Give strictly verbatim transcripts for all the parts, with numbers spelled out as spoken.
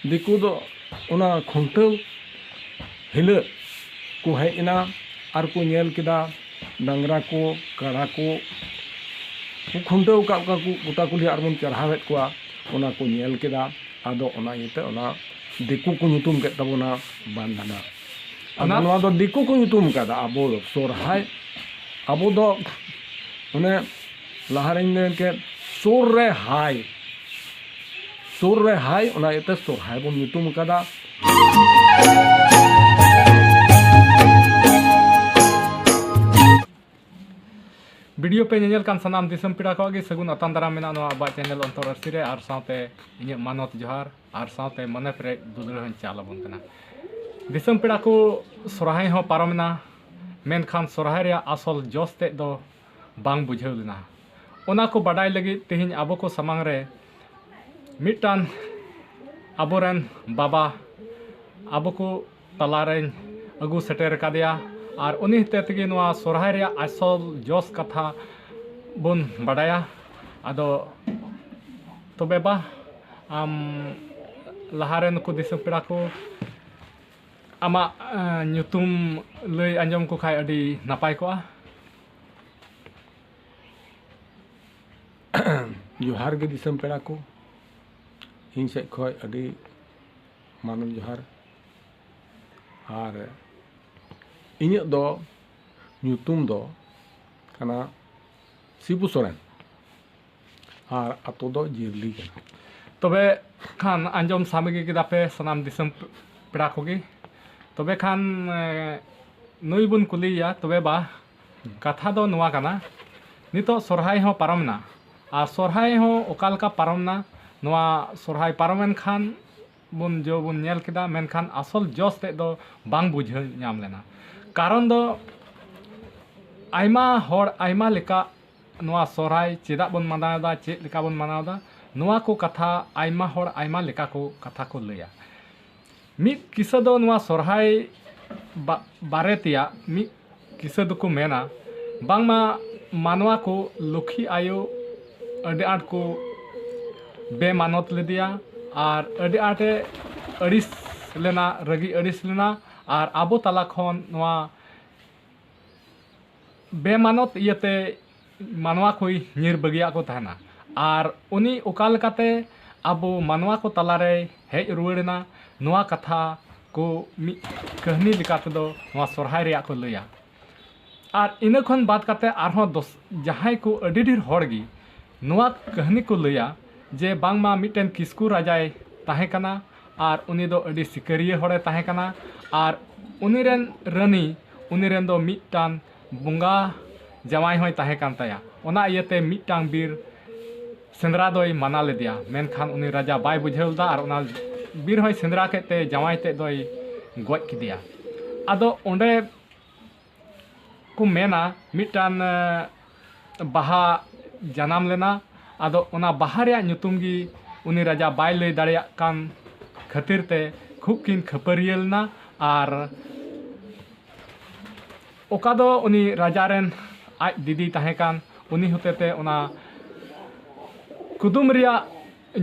ᱫᱤᱠᱩ ᱫᱚ ᱚᱱᱟ ᱠᱷᱩᱱᱴᱟᱹᱣ ᱦᱤᱞᱳᱜ ᱠᱚ ᱦᱮᱡ ᱮᱱᱟ ᱟᱨ ᱠᱚ ᱧᱮᱞ ᱠᱮᱫᱟ ᱰᱟᱝᱨᱟ ᱠᱚ, ᱠᱟᱰᱟ ᱠᱚ, ᱠᱚ ᱠᱷᱩᱱᱴᱟᱹᱣ ᱟᱠᱟᱫ ᱠᱚᱣᱟ ᱠᱚ, ᱜᱚᱴᱟ ᱠᱩᱞᱦᱤ ᱟᱨᱵᱚᱱ ᱪᱟᱨᱦᱟᱣᱮᱫ ᱠᱚᱣᱟ, ᱚᱱᱟ ᱠᱚ ᱧᱮᱞ ᱠᱮᱫᱟ᱾ ᱟᱫᱚ ᱚᱱᱟ ᱤᱭᱟᱹᱛᱮ ᱚᱱᱟ ᱫᱤᱠᱩ ᱠᱚ ᱧᱩᱛᱩᱢ ᱠᱮᱫ ᱛᱟᱵᱚᱱᱟ ᱵᱟᱱᱫᱷᱟᱱᱟ᱾ ᱟᱫᱚ ᱚᱱᱟ ᱱᱚᱣᱟ ᱫᱚ ᱫᱤᱠᱩ ᱠᱚ ᱧᱩᱛᱩᱢ ᱠᱟᱫᱟ, ᱟᱵᱚ ᱫᱚ ᱥᱚᱨᱦᱟᱭ, ᱟᱵᱚ ᱫᱚ ᱚᱱᱮ ᱞᱟᱦᱟᱨᱮᱧ ᱢᱮᱱ ᱠᱮᱫ ᱥᱩᱨ ᱨᱮ ᱦᱟᱭ, ᱥᱩᱨ ᱨᱮ ᱦᱟᱭ, ᱚᱱᱟ ᱤᱭᱟᱹᱛᱮ ᱥᱚᱨᱦᱟᱭ ᱵᱚᱱ ᱧᱩᱛᱩᱢ ᱟᱠᱟᱫᱟ᱾ ᱵᱷᱤᱰᱤᱭᱳ ᱯᱮ ᱧᱮᱧᱮᱞ ᱠᱟᱱ ᱥᱟᱱᱟᱢ ᱫᱤᱥᱚᱢ ᱯᱮᱲᱟ ᱠᱚᱣᱟᱜ ᱜᱮ ᱥᱟᱹᱜᱩᱱ ᱟᱛᱟᱝ ᱫᱟᱨᱟᱢ ᱢᱮᱱᱟᱜᱼᱟ ᱱᱚᱣᱟ ᱟᱵᱚᱣᱟᱜ ᱪᱮᱱᱮᱞ ᱚᱱᱛᱚᱨ ᱟᱹᱨᱥᱤ ᱨᱮ, ᱟᱨ ᱥᱟᱶᱛᱮ ᱤᱧᱟᱹᱜ ᱢᱟᱱᱚᱛ ᱡᱚᱦᱟᱨ ᱟᱨ ᱥᱟᱶᱛᱮ ᱢᱚᱱᱮ ᱯᱮᱨᱮᱡ ᱫᱩᱞᱟᱹᱲ ᱦᱚᱸᱧ ᱪᱟᱞ ᱟᱵᱚᱱ ᱠᱟᱱᱟ᱾ ᱫᱤᱥᱚᱢ ᱯᱮᱲᱟ ᱠᱚ, ᱥᱚᱨᱦᱟᱭ ᱦᱚᱸ ᱯᱟᱨᱚᱢᱮᱱᱟ, ᱢᱮᱱᱠᱷᱟᱱ ᱥᱚᱨᱦᱟᱭ ᱨᱮᱭᱟᱜ ᱟᱥᱚᱞ ᱡᱚᱥ ᱛᱮᱫ ᱫᱚ ᱵᱟᱝ ᱵᱩᱡᱷᱟᱹᱣ ᱞᱮᱱᱟ᱾ ᱚᱱᱟ ᱠᱚ ᱵᱟᱰᱟᱭ ᱞᱟᱹᱜᱤᱫ ᱛᱮᱦᱮᱧ ᱟᱵᱚ ᱠᱚ ᱥᱟᱢᱟᱝ ᱨᱮ ᱢᱤᱫᱴᱟᱝ ᱟᱵᱚᱨᱮᱱ ᱵᱟᱵᱟ ᱟᱵᱚ ᱠᱚ ᱛᱟᱞᱟᱨᱮᱧ ᱟᱹᱜᱩ ᱥᱮᱴᱮᱨ ᱟᱠᱟᱫᱮᱭᱟ, ᱟᱨ ᱩᱱᱤ ᱦᱚᱛᱮ ᱛᱮᱜᱮ ᱱᱚᱣᱟ ᱥᱚᱨᱦᱟᱭ ᱨᱮᱭᱟᱜ ᱟᱥᱚᱞ ᱡᱚᱥ ᱠᱟᱛᱷᱟ ᱵᱚᱱ ᱵᱟᱰᱟᱭᱟ᱾ ᱟᱫᱚ ᱛᱚᱵᱮ ᱵᱟ, ᱟᱢ ᱞᱟᱦᱟᱨᱮ ᱱᱩᱠᱩ ᱫᱤᱥᱚᱢ ᱯᱮᱲᱟ ᱠᱚ ᱟᱢᱟᱜ, ᱮᱸ, ᱧᱩᱛᱩᱢ ᱞᱟᱹᱭ ᱟᱸᱡᱚᱢ ᱠᱚ ᱠᱷᱟᱱ ᱟᱹᱰᱤ ᱱᱟᱯᱟᱭ ᱠᱚᱜᱼᱟ᱾ ᱡᱚᱦᱟᱨ ᱜᱮ ᱫᱤᱥᱚᱢ ᱯᱮᱲᱟ ᱠᱚ, ᱤᱧ ᱥᱮᱫ ᱠᱷᱚᱱ ᱟᱹᱰᱤ ᱢᱟᱱᱚᱛ ᱡᱚᱦᱟᱨ᱾ ᱟᱨ ᱤᱧᱟᱹᱜ ᱫᱚ ᱧᱩᱛᱩᱢ ᱫᱚ ᱠᱟᱱᱟ ᱥᱤᱵᱩ ᱥᱚᱨᱮᱱ᱾ ᱟᱨ ᱟᱛᱳ ᱫᱚ ᱡᱤᱨᱞᱤ ᱠᱟᱱᱟ᱾ ᱛᱚᱵᱮ ᱠᱷᱟᱱ ᱟᱸᱡᱚᱢ ᱥᱟᱢᱜᱮ ᱠᱮᱫᱟ ᱯᱮ ᱥᱟᱱᱟᱢ ᱫᱤᱥᱚᱢ ᱯᱮᱲᱟ ᱠᱚᱜᱮ᱾ ᱛᱚᱵᱮ ᱠᱷᱟᱱ, ᱮ, ᱱᱩᱭ ᱵᱚᱱ ᱠᱩᱞᱤᱭᱮᱭᱟ᱾ ᱛᱚᱵᱮ ᱵᱟ, ᱠᱟᱛᱷᱟ ᱫᱚ ᱱᱚᱣᱟ ᱠᱟᱱᱟ, ᱱᱤᱛᱚᱜ ᱥᱚᱨᱦᱟᱭ ᱦᱚᱸ ᱯᱟᱨᱚᱢ ᱮᱱᱟ, ᱟᱨ ᱥᱚᱨᱦᱟᱭ ᱦᱚᱸ ᱚᱠᱟ ᱞᱮᱠᱟ ᱯᱟᱨᱚᱢ ᱮᱱᱟ, ᱱᱚᱣᱟ ᱥᱚᱨᱦᱟᱭ ᱯᱟᱨᱚᱢᱮᱱ ᱠᱷᱟᱱ ᱵᱚᱱ ᱡᱚ ᱵᱚᱱ ᱧᱮᱞ ᱠᱮᱫᱟ, ᱢᱮᱱᱠᱷᱟᱱ ᱟᱥᱚᱞ ᱡᱚᱥ ᱛᱮᱫ ᱫᱚ ᱵᱟᱝ ᱵᱩᱡᱷᱟᱹᱣ ᱧᱟᱢ ᱞᱮᱱᱟ᱾ ᱠᱟᱨᱚᱱ ᱫᱚ ᱟᱭᱢᱟ ᱦᱚᱲ ᱟᱭᱢᱟ ᱞᱮᱠᱟ ᱱᱚᱣᱟ ᱥᱚᱨᱦᱟᱭ ᱪᱮᱫᱟᱜ ᱵᱚᱱ ᱢᱟᱱᱟᱣ ᱮᱫᱟ, ᱪᱮᱫ ᱞᱮᱠᱟ ᱵᱚᱱ ᱢᱟᱱᱟᱣ ᱮᱫᱟ, ᱱᱚᱣᱟ ᱠᱚ ᱠᱟᱛᱷᱟ ᱟᱭᱢᱟ ᱦᱚᱲ ᱟᱭᱢᱟ ᱞᱮᱠᱟ ᱠᱚ ᱠᱟᱛᱷᱟ ᱠᱚ ᱞᱟᱹᱭᱟ᱾ ᱢᱤᱫ ᱠᱤᱥᱟᱹ ᱫᱚ ᱱᱚᱣᱟ ᱥᱚᱨᱦᱟᱭ ᱵᱟ-, ᱵᱟᱨᱮ ᱛᱮᱭᱟᱜ ᱢᱤᱫ ᱠᱤᱥᱟᱹ ᱫᱚᱠᱚ ᱢᱮᱱᱟ, ᱵᱟᱝᱢᱟ ᱢᱟᱱᱣᱟ ᱠᱚ ᱞᱩᱠᱷᱤ ᱟᱭᱳ ᱟᱹᱰᱤ ᱟᱸᱴ ᱠᱚ ᱵᱮᱢᱟᱱᱚᱛ ᱞᱮᱫᱮᱭᱟ, ᱟᱨ ᱟᱹᱰᱤ ᱟᱸᱴᱮ ᱟᱹᱲᱤᱥ ᱞᱮᱱᱟ, ᱨᱟᱹᱜᱤ ᱟᱹᱲᱤᱥ ᱞᱮᱱᱟ᱾ ᱟᱨ ᱟᱵᱚ ᱛᱟᱞᱟ ᱠᱷᱚᱱ ᱱᱚᱣᱟ ᱵᱮᱢᱟᱱᱚᱛ ᱤᱭᱟᱹᱛᱮ ᱢᱟᱱᱣᱟ ᱠᱚᱭ ᱧᱤᱨ ᱵᱟᱹᱜᱤᱭᱟᱜ ᱠᱚ ᱛᱟᱦᱮᱱᱟ᱾ ᱟᱨ ᱩᱱᱤ ᱚᱠᱟ ᱞᱮᱠᱟᱛᱮ ᱟᱵᱚ ᱢᱟᱱᱣᱟ ᱠᱚ ᱛᱟᱞᱟᱨᱮᱭ ᱦᱮᱡ ᱨᱩᱣᱟᱹᱲ ᱮᱱᱟ, ᱱᱚᱣᱟ ᱠᱟᱛᱷᱟ ᱠᱚ ᱢᱤᱫ ᱠᱟᱹᱦᱱᱤ ᱞᱮᱠᱟ ᱛᱮᱫᱚ ᱱᱚᱣᱟ ᱥᱚᱨᱦᱟᱭ ᱨᱮᱭᱟᱜ ᱠᱚ ᱞᱟᱹᱭᱟ᱾ ᱟᱨ ᱤᱱᱟᱹ ᱠᱷᱚᱱ ᱵᱟᱫ ᱠᱟᱛᱮ ᱟᱨᱦᱚᱸ ᱫᱚᱥ ᱡᱟᱦᱟᱸᱭ ᱠᱚ ᱟᱹᱰᱤ ᱰᱷᱮᱨ ᱦᱚᱲ ᱜᱮ ᱱᱚᱣᱟ ᱠᱟᱹᱦᱱᱤ ᱠᱚ ᱞᱟᱹᱭᱟ ᱡᱮ ᱵᱟᱝᱢᱟ ᱢᱤᱫᱴᱮᱱ ᱠᱤᱥᱠᱩ ᱨᱟᱡᱟᱭ ᱛᱟᱦᱮᱸ ᱠᱟᱱᱟ᱾ ᱟᱨ ᱩᱱᱤ ᱫᱚ ᱟᱹᱰᱤ ᱥᱤᱠᱟᱹᱨᱤᱭᱟᱹ ᱦᱚᱲᱮ ᱛᱟᱦᱮᱸ ᱠᱟᱱᱟ᱾ ᱟᱨ ᱩᱱᱤ ᱨᱮᱱ ᱨᱟᱹᱱᱤ, ᱩᱱᱤ ᱨᱮᱱ ᱫᱚ ᱢᱤᱫᱴᱟᱝ ᱵᱚᱸᱜᱟ ᱡᱟᱶᱟᱭ ᱦᱚᱸᱭ ᱛᱟᱦᱮᱸ ᱠᱟᱱ ᱛᱟᱭᱟ᱾ ᱚᱱᱟ ᱤᱭᱟᱹᱛᱮ ᱢᱤᱫᱴᱟᱝ ᱵᱤᱨ ᱥᱮᱸᱫᱽᱨᱟ ᱫᱚᱭ ᱢᱟᱱᱟ ᱞᱮᱫᱮᱭᱟ, ᱢᱮᱱᱠᱷᱟᱱ ᱩᱱᱤ ᱨᱟᱡᱟ ᱵᱟᱭ ᱵᱩᱡᱷᱟᱹᱣ ᱞᱮᱫᱟ᱾ ᱟᱨ ᱚᱱᱟ ᱵᱤᱨ ᱦᱚᱸᱭ ᱥᱮᱸᱫᱽᱨᱟ ᱠᱮᱫ ᱛᱮ ᱡᱟᱶᱟᱭ ᱛᱮᱫ ᱫᱚᱭ ᱜᱚᱡ ᱠᱮᱫᱮᱭᱟ᱾ ᱟᱫᱚ ᱚᱸᱰᱮ ᱠᱚ ᱢᱮᱱᱟ ᱢᱤᱫᱴᱟᱝ ᱵᱟᱦᱟ ᱡᱟᱱᱟᱢ ᱞᱮᱱᱟ᱾ ᱟᱫᱚ ᱚᱱᱟ ᱵᱟᱦᱟ ᱨᱮᱭᱟᱜ ᱧᱩᱛᱩᱢ ᱜᱮ ᱩᱱᱤ ᱨᱟᱡᱟ ᱵᱟᱭ ᱞᱟᱹᱭ ᱫᱟᱲᱮᱭᱟᱜ ᱠᱟᱱ ᱠᱷᱟᱹᱛᱤᱨ ᱛᱮ ᱠᱷᱩᱵ ᱠᱤᱱ ᱠᱷᱟᱹᱯᱟᱹᱨᱤᱭᱟᱹ ᱞᱮᱱᱟ᱾ ᱟᱨ ᱚᱠᱟ ᱫᱚ ᱩᱱᱤ ᱨᱟᱡᱟ ᱨᱮᱱ ᱟᱡ ᱫᱤᱫᱤ ᱛᱟᱦᱮᱸ ᱠᱟᱱ, ᱩᱱᱤ ᱦᱚᱛᱮᱛᱮ ᱚᱱᱟ ᱠᱩᱫᱩᱢ ᱨᱮᱭᱟᱜ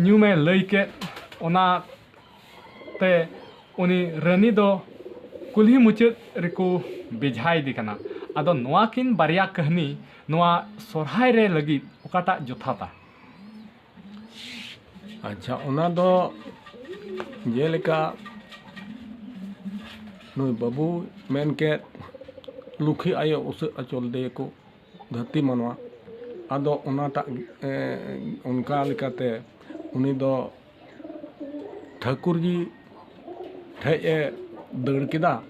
ᱧᱩᱢᱮ ᱞᱟᱹᱭ ᱠᱮᱫ᱾ ᱚᱱᱟ ᱛᱮ ᱩᱱᱤ ᱨᱟᱹᱱᱤ ᱫᱚ ᱠᱩᱞᱦᱤ ᱢᱩᱪᱟᱹᱫ ᱨᱮᱠᱚ ᱵᱮᱡᱷᱟᱭᱮᱫᱮ ᱠᱟᱱᱟ᱾ ᱟᱫᱚ ᱱᱚᱣᱟ ᱠᱤᱱ ᱵᱟᱨᱭᱟ ᱠᱟᱹᱦᱱᱤ ᱱᱚᱣᱟ ᱥᱚᱨᱦᱟᱭ ᱨᱮ ᱞᱟᱹᱜᱤᱫ ᱚᱠᱟᱴᱟᱜ ᱡᱚᱛᱷᱟᱛᱟ? ᱟᱪᱪᱷᱟ, ᱚᱱᱟ ᱫᱚ ᱡᱮᱞᱮᱠᱟ ᱱᱩᱭ ᱵᱟᱹᱵᱩ ᱢᱮᱱ ᱠᱮᱫ, ᱞᱩᱠᱷᱤ ᱟᱭᱳ ᱩᱥᱟᱹᱫ ᱟᱪᱚᱞ ᱫᱮᱭᱟᱠᱚ ᱫᱷᱟᱹᱨᱛᱤ ᱢᱟᱱᱣᱟ᱾ ᱟᱫᱚ ᱚᱱᱟᱴᱟᱜ, ᱮ, ᱚᱱᱠᱟ ᱞᱮᱠᱟᱛᱮ ᱩᱱᱤ ᱫᱚ ᱴᱷᱟᱹᱠᱩᱨ ᱡᱤ ᱴᱷᱮᱡ ᱮ ᱫᱟᱹᱲ ᱠᱮᱫᱟ᱾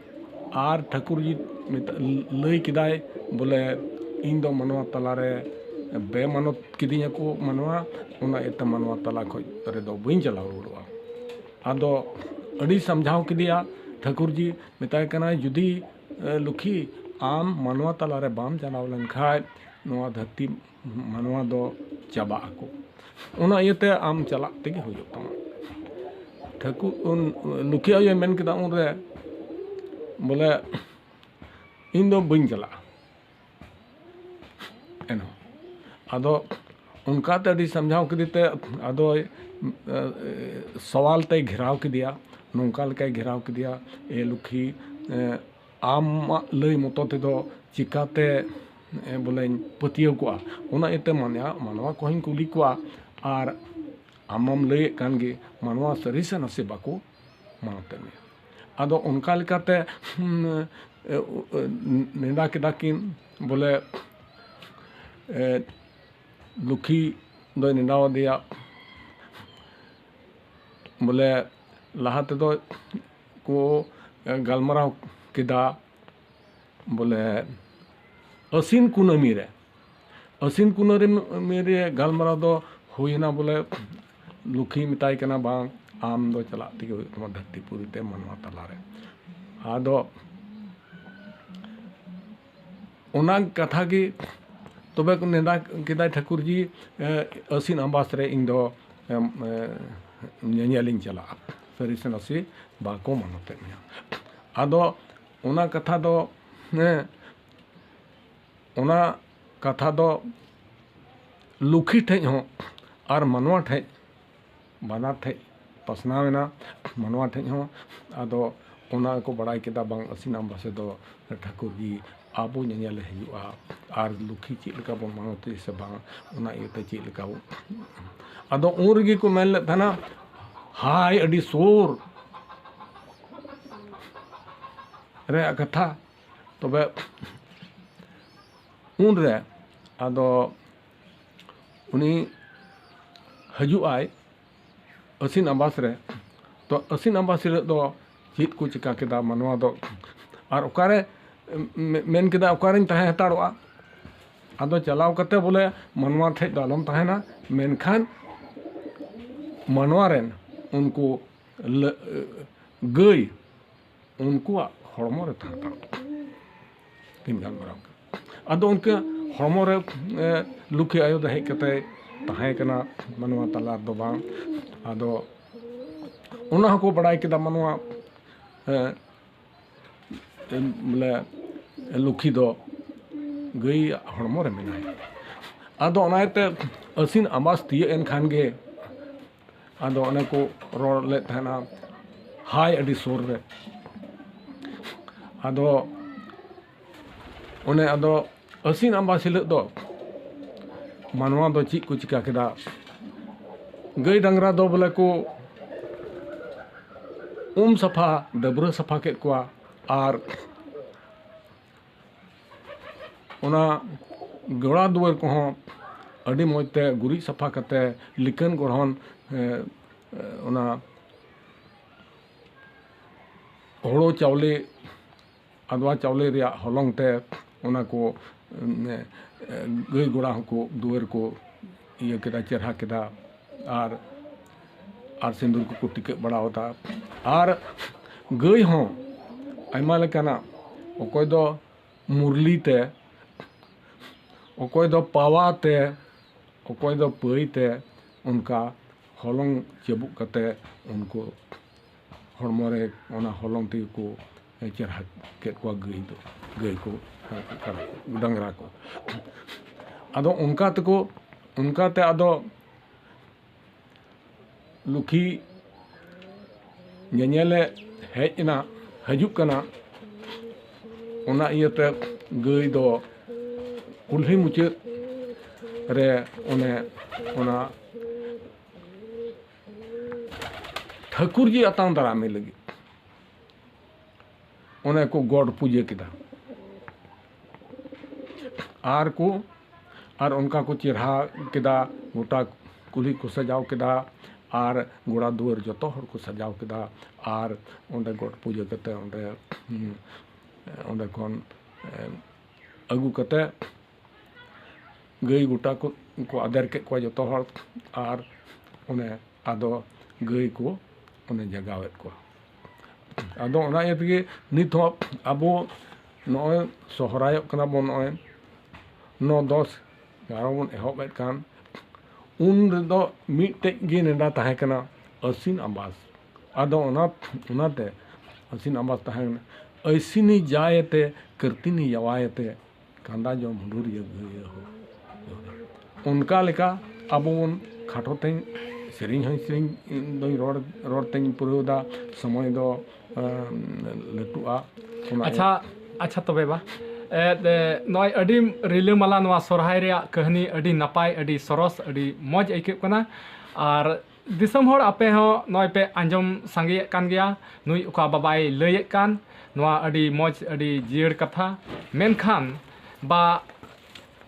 ᱟᱨ ᱴᱷᱟᱹᱠᱩᱨ ᱡᱤ ᱢᱮᱛᱟ-, ᱞᱟᱹᱭ ᱠᱮᱫᱟᱭ ᱵᱚᱞᱮ, "ᱤᱧ ᱫᱚ ᱢᱟᱱᱣᱟ ᱛᱟᱞᱟᱨᱮ ᱵᱮᱢᱟᱱᱚᱛ ᱠᱤᱫᱤᱧᱟ ᱠᱚ ᱢᱟᱱᱣᱟ, ᱚᱱᱟ ᱤᱭᱟᱹᱛᱮ ᱢᱟᱱᱣᱟ ᱛᱟᱞᱟ ᱠᱷᱚᱡ ᱨᱮᱫᱚ ᱵᱟᱹᱧ ᱪᱟᱞᱟᱣ ᱨᱩᱣᱟᱹᱲᱚᱜᱼᱟ᱾" ᱟᱫᱚ ᱟᱹᱰᱤ ᱥᱟᱢᱡᱷᱟᱣ ᱠᱮᱫᱮᱭᱟ ᱴᱷᱟᱹᱠᱩᱨ ᱡᱤ, ᱢᱮᱛᱟᱭ ᱠᱟᱱᱟᱭ, ᱡᱩᱫᱤ ᱮ, ᱞᱩᱠᱷᱤ, ᱟᱢ ᱢᱟᱱᱣᱟ ᱛᱟᱞᱟᱨᱮ ᱵᱟᱢ ᱪᱟᱞᱟᱣ ᱞᱮᱱᱠᱷᱟᱡ ᱱᱚᱣᱟ ᱫᱷᱟᱹᱨᱛᱤ ᱢᱟᱱᱣᱟ ᱫᱚ ᱪᱟᱵᱟᱜ ᱟᱠᱚ᱾ ᱚᱱᱟ ᱤᱭᱟᱹᱛᱮ ᱟᱢ ᱪᱟᱞᱟᱜ ᱛᱮᱜᱮ ᱦᱩᱭᱩᱜ ᱛᱟᱢᱟ᱾ ᱴᱷᱟᱹᱠᱩᱨ, ᱩᱱ, ᱞᱩᱠᱷᱤ ᱟᱭᱳᱭ ᱢᱮᱱ ᱠᱮᱫᱟ ᱩᱱᱨᱮ, ᱵᱚᱞᱮ, "ᱤᱧ ᱫᱚ ᱵᱟᱹᱧ ᱪᱟᱞᱟᱜᱼᱟ᱾" ᱮᱱᱦᱚᱸ ᱟᱫᱚ ᱚᱱᱠᱟᱛᱮ ᱟᱹᱰᱤ ᱥᱟᱢᱡᱷᱟᱣ ᱠᱮᱫᱮ ᱛᱮ ᱟᱫᱚᱭ ᱮ, ᱥᱟᱣᱟᱞ ᱛᱮᱭ ᱜᱷᱮᱨᱟᱣ ᱠᱮᱫᱮᱭᱟ, ᱱᱚᱝᱠᱟ ᱞᱮᱠᱟᱭ ᱜᱷᱮᱨᱟᱣ ᱠᱮᱫᱮᱭᱟ, "ᱮ ᱞᱩᱠᱷᱤ, ᱮ, ᱟᱢᱟᱜ ᱞᱟᱹᱭ ᱢᱚᱛᱚ ᱛᱮᱫᱚ ᱪᱤᱠᱟᱛᱮ, ᱮ, ᱵᱚᱞᱮᱧ ᱯᱟᱹᱛᱭᱟᱹᱣ ᱠᱚᱜᱼᱟ?" ᱚᱱᱟ ᱤᱭᱟᱹᱛᱮ ᱢᱟᱱᱣᱟ, ᱢᱟᱱᱣᱟ ᱠᱚᱦᱚᱸᱧ ᱠᱩᱞᱤ ᱠᱚᱣᱟ, ᱟᱨ ᱟᱢ ᱢᱟᱢ ᱞᱟᱹᱭᱮᱫ ᱠᱟᱱ ᱜᱮ, ᱢᱟᱱᱣᱟ ᱥᱟᱹᱨᱤ ᱥᱮ ᱱᱟᱥᱮ ᱵᱟᱠᱚ ᱢᱟᱱᱚᱛᱮᱫ ᱢᱮᱭᱟ᱾ ᱟᱫᱚ ᱚᱱᱠᱟ ᱞᱮᱠᱟᱛᱮ, ᱦᱩᱸ, ᱮ, ᱩ-, ᱮ, ᱱᱮᱰᱟ ᱠᱮᱫᱟ ᱠᱤᱱ ᱵᱚᱞᱮ, ᱮ, ᱞᱩᱠᱷᱤ ᱫᱚᱭ ᱱᱮᱰᱟ ᱟᱫᱮᱭᱟ᱾ ᱵᱚᱞᱮ ᱞᱟᱦᱟ ᱛᱮᱫᱚ ᱠᱚ, ᱮ, ᱜᱟᱞᱢᱟᱨᱟᱣ ᱠᱮᱫᱟ ᱵᱚᱞᱮ ᱟᱹᱥᱤᱱ ᱠᱩᱱᱟᱹᱢᱤ ᱨᱮ, ᱟᱹᱥᱤᱱ ᱠᱩᱱᱟᱹᱢᱤ ᱨᱮ ᱜᱟᱞᱢᱟᱨᱟᱣ ᱫᱚ ᱦᱩᱭᱮᱱᱟ ᱵᱚᱞᱮ ᱞᱩᱠᱷᱤ ᱢᱮᱛᱟᱭ ᱠᱟᱱᱟ, "ᱵᱟᱝ, ᱟᱢ ᱫᱚ ᱪᱟᱞᱟᱜ ᱛᱮᱜᱮ ᱦᱩᱭᱩᱜ ᱛᱟᱢᱟ ᱫᱷᱟᱹᱨᱛᱤᱯᱩᱨᱤ ᱛᱮ ᱢᱟᱱᱣᱟ ᱛᱟᱞᱟᱨᱮ᱾" ᱟᱫᱚ ᱚᱱᱟ ᱠᱟᱛᱷᱟ ᱜᱮ ᱛᱚᱵᱮ ᱠᱚ ᱱᱮᱰᱟ ᱠᱮᱫᱟᱭ ᱴᱷᱟᱹᱠᱩᱨ ᱡᱤ, ᱮ, ᱟᱹᱥᱤᱱ ᱟᱢᱵᱟᱥ ᱨᱮ ᱤᱧ ᱫᱚ, ᱮᱢ, ᱮ, ᱧᱮᱧᱮᱞᱤᱧ ᱪᱟᱞᱟᱜᱼᱟ, ᱥᱟᱹᱨᱤ ᱥᱮ ᱱᱟᱥᱮ ᱵᱟᱠᱚ ᱢᱟᱱᱚᱛᱮᱫ ᱢᱮᱭᱟ᱾ ᱟᱫᱚ ᱚᱱᱟ ᱠᱟᱛᱷᱟ ᱫᱚ, ᱦᱮᱸ, ᱚᱱᱟ ᱠᱟᱛᱷᱟ ᱫᱚ ᱞᱩᱠᱷᱤ ᱴᱷᱮᱡ ᱦᱚᱸ ᱟᱨ ᱢᱟᱱᱣᱟ ᱴᱷᱮᱡ, ᱵᱟᱱᱟᱨ ᱴᱷᱮᱡ ᱯᱟᱥᱱᱟᱣ ᱮᱱᱟ, ᱢᱟᱱᱣᱟ ᱴᱷᱮᱡ ᱦᱚᱸ᱾ ᱟᱫᱚ ᱚᱱᱟ ᱠᱚ ᱵᱟᱲᱟᱭ ᱠᱮᱫᱟ, ᱵᱟᱝ, ᱟᱹᱥᱤᱱ ᱟᱢᱵᱟᱥ ᱫᱚ ᱴᱷᱟᱹᱠᱩᱨ ᱡᱤ ᱟᱵᱚ ᱧᱮᱧᱮᱞᱮ ᱦᱤᱡᱩᱜᱼᱟ, ᱟᱨ ᱞᱩᱠᱷᱤ ᱪᱮᱫ ᱞᱮᱠᱟ ᱵᱚᱱ ᱢᱟᱱᱚᱛᱮ ᱥᱮ ᱵᱟᱝ, ᱚᱱᱟ ᱤᱭᱟᱹᱛᱮ ᱪᱮᱫ ᱞᱮᱠᱟ ᱵᱚᱱ᱾ ᱟᱫᱚ ᱩᱱ ᱨᱮᱜᱮ ᱠᱚ ᱢᱮᱱ ᱞᱮᱫ ᱛᱟᱦᱮᱱᱟ, ᱦᱟᱭ, ᱟᱹᱰᱤ ᱥᱩᱨ ᱨᱮᱭᱟᱜ ᱠᱟᱛᱷᱟ᱾ ᱛᱚᱵᱮ ᱩᱱᱨᱮ ᱟᱫᱚ ᱩᱱᱤ ᱦᱤᱡᱩᱜ ᱟᱭ ᱟᱹᱥᱤᱱ ᱟᱢᱵᱟᱥ ᱨᱮ᱾ ᱛᱚ, ᱟᱹᱥᱤᱱ ᱟᱢᱵᱟᱥ ᱦᱤᱞᱳᱜ ᱫᱚ ᱪᱮᱫ ᱠᱚ ᱪᱤᱠᱟ ᱠᱮᱫᱟ ᱢᱟᱱᱣᱟ ᱫᱚ, ᱟᱨ ᱚᱠᱟᱨᱮ, ᱢᱮ-, ᱢᱮᱱ ᱠᱮᱫᱟ, "ᱚᱠᱟᱨᱮᱧ ᱛᱟᱦᱮᱸ ᱦᱟᱛᱟᱲᱚᱜᱼᱟ?" ᱟᱫᱚ ᱪᱟᱞᱟᱣ ᱠᱟᱛᱮ ᱵᱚᱞᱮ ᱢᱟᱱᱣᱟ ᱴᱷᱮᱡ ᱫᱚ ᱟᱞᱚᱢ ᱛᱟᱦᱮᱱᱟ, ᱢᱮᱱᱠᱷᱟᱱ ᱢᱟᱱᱣᱟ ᱨᱮᱱ ᱩᱱᱠᱩ ᱞᱟᱹ-, ᱜᱟᱹᱭ ᱩᱱᱠᱩᱣᱟᱜ ᱦᱚᱲᱢᱚ ᱨᱮ ᱛᱟᱦᱮᱸ ᱦᱟᱛᱟᱲᱚᱜᱼᱟ᱾ ᱠᱤᱱ ᱜᱟᱞᱢᱟᱨᱟᱣ ᱠᱮᱫᱟ᱾ ᱟᱫᱚ ᱩᱱᱠᱩ ᱦᱚᱲᱢᱚ ᱨᱮ, ᱮ, ᱞᱩᱠᱷᱤ ᱟᱭᱳ ᱫᱚ ᱦᱮᱡ ᱠᱟᱛᱮ ᱛᱟᱦᱮᱸ ᱠᱟᱱᱟ, ᱢᱟᱱᱣᱟ ᱛᱟᱞᱟ ᱨᱮᱫᱚ ᱵᱟᱝ᱾ ᱟᱫᱚ ᱚᱱᱟ ᱦᱚᱸᱠᱚ ᱵᱟᱲᱟᱭ ᱠᱮᱫᱟ ᱢᱟᱱᱣᱟ, ᱮ, ᱵᱚᱞᱮ ᱞᱩᱠᱷᱤ ᱫᱚ ᱜᱟᱹᱭ ᱦᱚᱲᱢᱚ ᱨᱮ ᱢᱮᱱᱟᱭᱟ᱾ ᱟᱫᱚ ᱚᱱᱟ ᱤᱭᱟᱹᱛᱮ ᱟᱹᱥᱤᱱ ᱟᱢᱵᱟᱥ ᱛᱤᱭᱟᱹᱜ ᱮᱱ ᱠᱷᱟᱱ ᱜᱮ ᱟᱫᱚ ᱚᱱᱮ ᱠᱚ ᱨᱚᱲ ᱞᱮᱫ ᱛᱟᱦᱮᱱᱟ, ᱦᱟᱭ ᱟᱹᱰᱤ ᱥᱩᱨ ᱨᱮ᱾ ᱟᱫᱚ ᱚᱱᱮ ᱟᱫᱚ ᱟᱹᱥᱤᱱ ᱟᱢᱵᱟᱥ ᱦᱤᱞᱳᱜ ᱫᱚ ᱢᱟᱱᱣᱟ ᱫᱚ ᱪᱮᱫ ᱠᱚ ᱪᱤᱠᱟ ᱠᱮᱫᱟ? ᱜᱟᱹᱭ ᱰᱟᱝᱨᱟ ᱫᱚ ᱵᱚᱞᱮ ᱠᱚ ᱩᱢ ᱥᱟᱯᱷᱟ, ᱰᱟᱹᱵᱽᱨᱟᱹ ᱥᱟᱯᱷᱟ ᱠᱮᱫ ᱠᱚᱣᱟ᱾ ᱟᱨ ᱚᱱᱟ ᱜᱚᱲᱟ ᱫᱩᱣᱟᱹᱨ ᱠᱚᱦᱚᱸ ᱟᱹᱰᱤ ᱢᱚᱡᱽ ᱛᱮ ᱜᱩᱨᱤᱡ ᱥᱟᱯᱷᱟ ᱠᱟᱛᱮ, ᱞᱤᱠᱟᱹᱱ ᱜᱚᱲᱦᱚᱱ, ᱮ, ᱮ, ᱚᱱᱟ ᱦᱳᱲᱳ ᱪᱟᱣᱞᱮ, ᱟᱫᱽᱣᱟ ᱪᱟᱣᱞᱮ ᱨᱮᱭᱟᱜ ᱦᱚᱞᱚᱝ ᱛᱮ ᱚᱱᱟ ᱠᱚ, ᱮ, ᱮ, ᱜᱟᱹᱭ ᱜᱚᱲᱟ ᱦᱚᱸᱠᱚ ᱫᱩᱣᱟᱹᱨ ᱠᱚ ᱤᱭᱟᱹ ᱠᱮᱫᱟ, ᱪᱮᱨᱦᱟ ᱠᱮᱫᱟ᱾ ᱟᱨ, ᱟᱨ ᱥᱤᱸᱫᱩᱨ ᱠᱚᱠᱚ ᱴᱤᱠᱟᱹᱜ ᱵᱟᱲᱟ ᱟᱫᱟ᱾ ᱟᱨ ᱜᱟᱹᱭ ᱦᱚᱸ ᱟᱭᱢᱟ ᱞᱮᱠᱟᱱᱟᱜ, ᱚᱠᱚᱭ ᱫᱚ ᱢᱩᱨᱞᱤ ᱛᱮ, ᱚᱠᱚᱭ ᱫᱚ ᱯᱟᱣᱟ ᱛᱮ, ᱚᱠᱚᱭ ᱫᱚ ᱯᱟᱹᱭ ᱛᱮ, ᱚᱱᱠᱟ ᱦᱚᱞᱚᱝ ᱪᱟᱹᱵᱩᱜ ᱠᱟᱛᱮ ᱩᱱᱠᱩ ᱦᱚᱲᱢᱚ ᱨᱮ ᱚᱱᱟ ᱦᱚᱞᱚᱝ ᱛᱮᱜᱮ ᱠᱚ ᱪᱮᱨᱦᱟ ᱠᱮᱫ ᱠᱚᱣᱟ ᱜᱟᱹᱭ ᱫᱚ, ᱜᱟᱹᱭ ᱠᱚ, ᱠᱟᱰᱟ ᱠᱚ, ᱰᱟᱝᱨᱟ ᱠᱚ᱾ ᱟᱫᱚ ᱚᱱᱠᱟ ᱛᱮᱠᱚ, ᱚᱱᱠᱟᱛᱮ ᱟᱫᱚ ᱞᱩᱠᱷᱤ ᱧᱮᱧᱮᱞᱮ ᱦᱮᱡ ᱮᱱᱟ, ᱦᱤᱡᱩᱜ ᱠᱟᱱᱟ᱾ ᱚᱱᱟ ᱤᱭᱟᱹᱛᱮ ᱜᱟᱹᱭ ᱫᱚ ᱠᱩᱞᱦᱤ ᱢᱩᱪᱟᱹᱫ ᱨᱮ ᱚᱱᱮ ᱚᱱᱟ ᱴᱷᱟᱹᱠᱩᱨ ᱡᱤ ᱟᱛᱟᱝ ᱫᱟᱨᱟᱢᱮ ᱞᱟᱹᱜᱤᱫ ᱚᱱᱮ ᱠᱚ ᱜᱚᱰ ᱯᱩᱡᱟᱹ ᱠᱮᱫᱟ᱾ ᱟᱨ ᱠᱚ, ᱟᱨ ᱚᱱᱠᱟ ᱠᱚ ᱪᱮᱨᱦᱟ ᱠᱮᱫᱟ, ᱜᱚᱴᱟ ᱠᱩᱞᱦᱤ ᱠᱚ ᱥᱟᱡᱟᱣ ᱠᱮᱫᱟ, ᱟᱨ ᱜᱚᱲᱟ ᱫᱩᱣᱟᱹᱨ ᱡᱚᱛᱚ ᱦᱚᱲ ᱠᱚ ᱥᱟᱡᱟᱣ ᱠᱮᱫᱟ᱾ ᱟᱨ ᱚᱸᱰᱮ ᱜᱚᱰ ᱯᱩᱡᱟᱹ ᱠᱟᱛᱮ ᱚᱸᱰᱮ, ᱦᱩᱸ, ᱚᱸᱰᱮ ᱠᱷᱚᱱ, ᱮ, ᱟᱹᱜᱩ ᱠᱟᱛᱮ ᱜᱟᱹᱭ ᱜᱚᱴᱟ ᱠᱚ, ᱠᱚ ᱟᱫᱮᱨ ᱠᱮᱫ ᱠᱚᱣᱟ ᱡᱚᱛᱚ ᱦᱚᱲ᱾ ᱟᱨ ᱚᱱᱮ ᱟᱫᱚ ᱜᱟᱹᱭ ᱠᱚ ᱚᱱᱮ ᱡᱟᱜᱟᱣᱮᱫ ᱠᱚᱣᱟ᱾ ᱟᱫᱚ ᱚᱱᱟ ᱤᱭᱟᱹ ᱛᱮᱜᱮ ᱱᱤᱛ ᱦᱚᱸ ᱟᱵᱚ ᱱᱚᱜᱼᱚᱭ ᱥᱚᱦᱨᱟᱭᱚᱜ ᱠᱟᱱᱟ ᱵᱚᱱ, ᱱᱚᱜᱼᱚᱭ ᱱᱚ ᱫᱚᱥ ᱮᱜᱟᱨᱚ ᱵᱚᱱ ᱮᱦᱚᱵ ᱮᱫ ᱠᱟᱱ, ᱩᱱ ᱨᱮᱫᱚ ᱢᱤᱫᱴᱮᱡ ᱜᱮ ᱱᱮᱰᱟ ᱛᱟᱦᱮᱸ ᱠᱟᱱᱟ, ᱟᱹᱥᱤᱱ ᱟᱢᱵᱟᱥ᱾ ᱟᱫᱚ ᱚᱱᱟ, ᱚᱱᱟᱛᱮ ᱟᱹᱥᱤᱱ ᱟᱢᱵᱟᱥ ᱛᱟᱦᱮᱸ ᱠᱟᱱᱟ, ᱟᱹᱥᱤᱱᱤ ᱡᱟᱭᱮᱛᱮ, ᱠᱟᱹᱨᱛᱤᱱᱤ ᱡᱟᱣᱟᱭᱮᱛᱮ, ᱠᱟᱸᱫᱟ ᱡᱚᱢ ᱦᱩᱰᱩᱨᱤᱭᱟᱹ ᱜᱟᱹᱭ ᱦᱚᱸ᱾ ᱚᱱᱠᱟ ᱞᱮᱠᱟ ᱟᱵᱚ ᱵᱚᱱ ᱠᱷᱟᱴᱚ ᱛᱮᱧ ᱥᱮᱨᱮᱧ ᱦᱚᱸᱧ ᱥᱮᱨᱮᱧ ᱫᱚᱧ ᱨᱚᱲ ᱨᱚᱲ ᱛᱮᱧ ᱯᱩᱨᱟᱹᱣ ᱮᱫᱟ, ᱥᱚᱢᱚᱭ ᱫᱚ ᱮᱸ, ᱞᱟᱹᱴᱩᱜᱼᱟ᱾ ᱚᱱᱟ ᱟᱪᱪᱷᱟ, ᱟᱪᱪᱷᱟ ᱛᱚᱵᱮ ᱵᱟ, ᱮᱫ, ᱮ, ᱱᱚᱜᱼᱚᱭ ᱟᱹᱰᱤ ᱨᱤᱞᱟᱹᱢᱟᱞᱟ ᱱᱚᱣᱟ ᱥᱚᱨᱦᱟᱭ ᱨᱮᱭᱟᱜ ᱠᱟᱹᱦᱱᱤ, ᱟᱹᱰᱤ ᱱᱟᱯᱟᱭ, ᱟᱹᱰᱤ ᱥᱚᱨᱚᱥ, ᱟᱹᱰᱤ ᱢᱚᱡᱽ ᱟᱹᱭᱠᱟᱹᱜ ᱠᱟᱱᱟ᱾ ᱟᱨ ᱫᱤᱥᱚᱢ ᱦᱚᱲ ᱟᱯᱮ ᱦᱚᱸ ᱱᱚᱜᱼᱚᱭ ᱯᱮ ᱟᱸᱡᱚᱢ ᱥᱟᱸᱜᱮᱭᱮᱫ ᱠᱟᱱ ᱜᱮᱭᱟ, ᱱᱩᱭ ᱚᱠᱟ ᱵᱟᱵᱟᱭ ᱞᱟᱹᱭᱮᱫ ᱠᱟᱱ, ᱱᱚᱣᱟ ᱟᱹᱰᱤ ᱢᱚᱡᱽ, ᱟᱹᱰᱤ ᱡᱤᱭᱟᱹᱲ ᱠᱟᱛᱷᱟ᱾ ᱢᱮᱱᱠᱷᱟᱱ ᱵᱟ,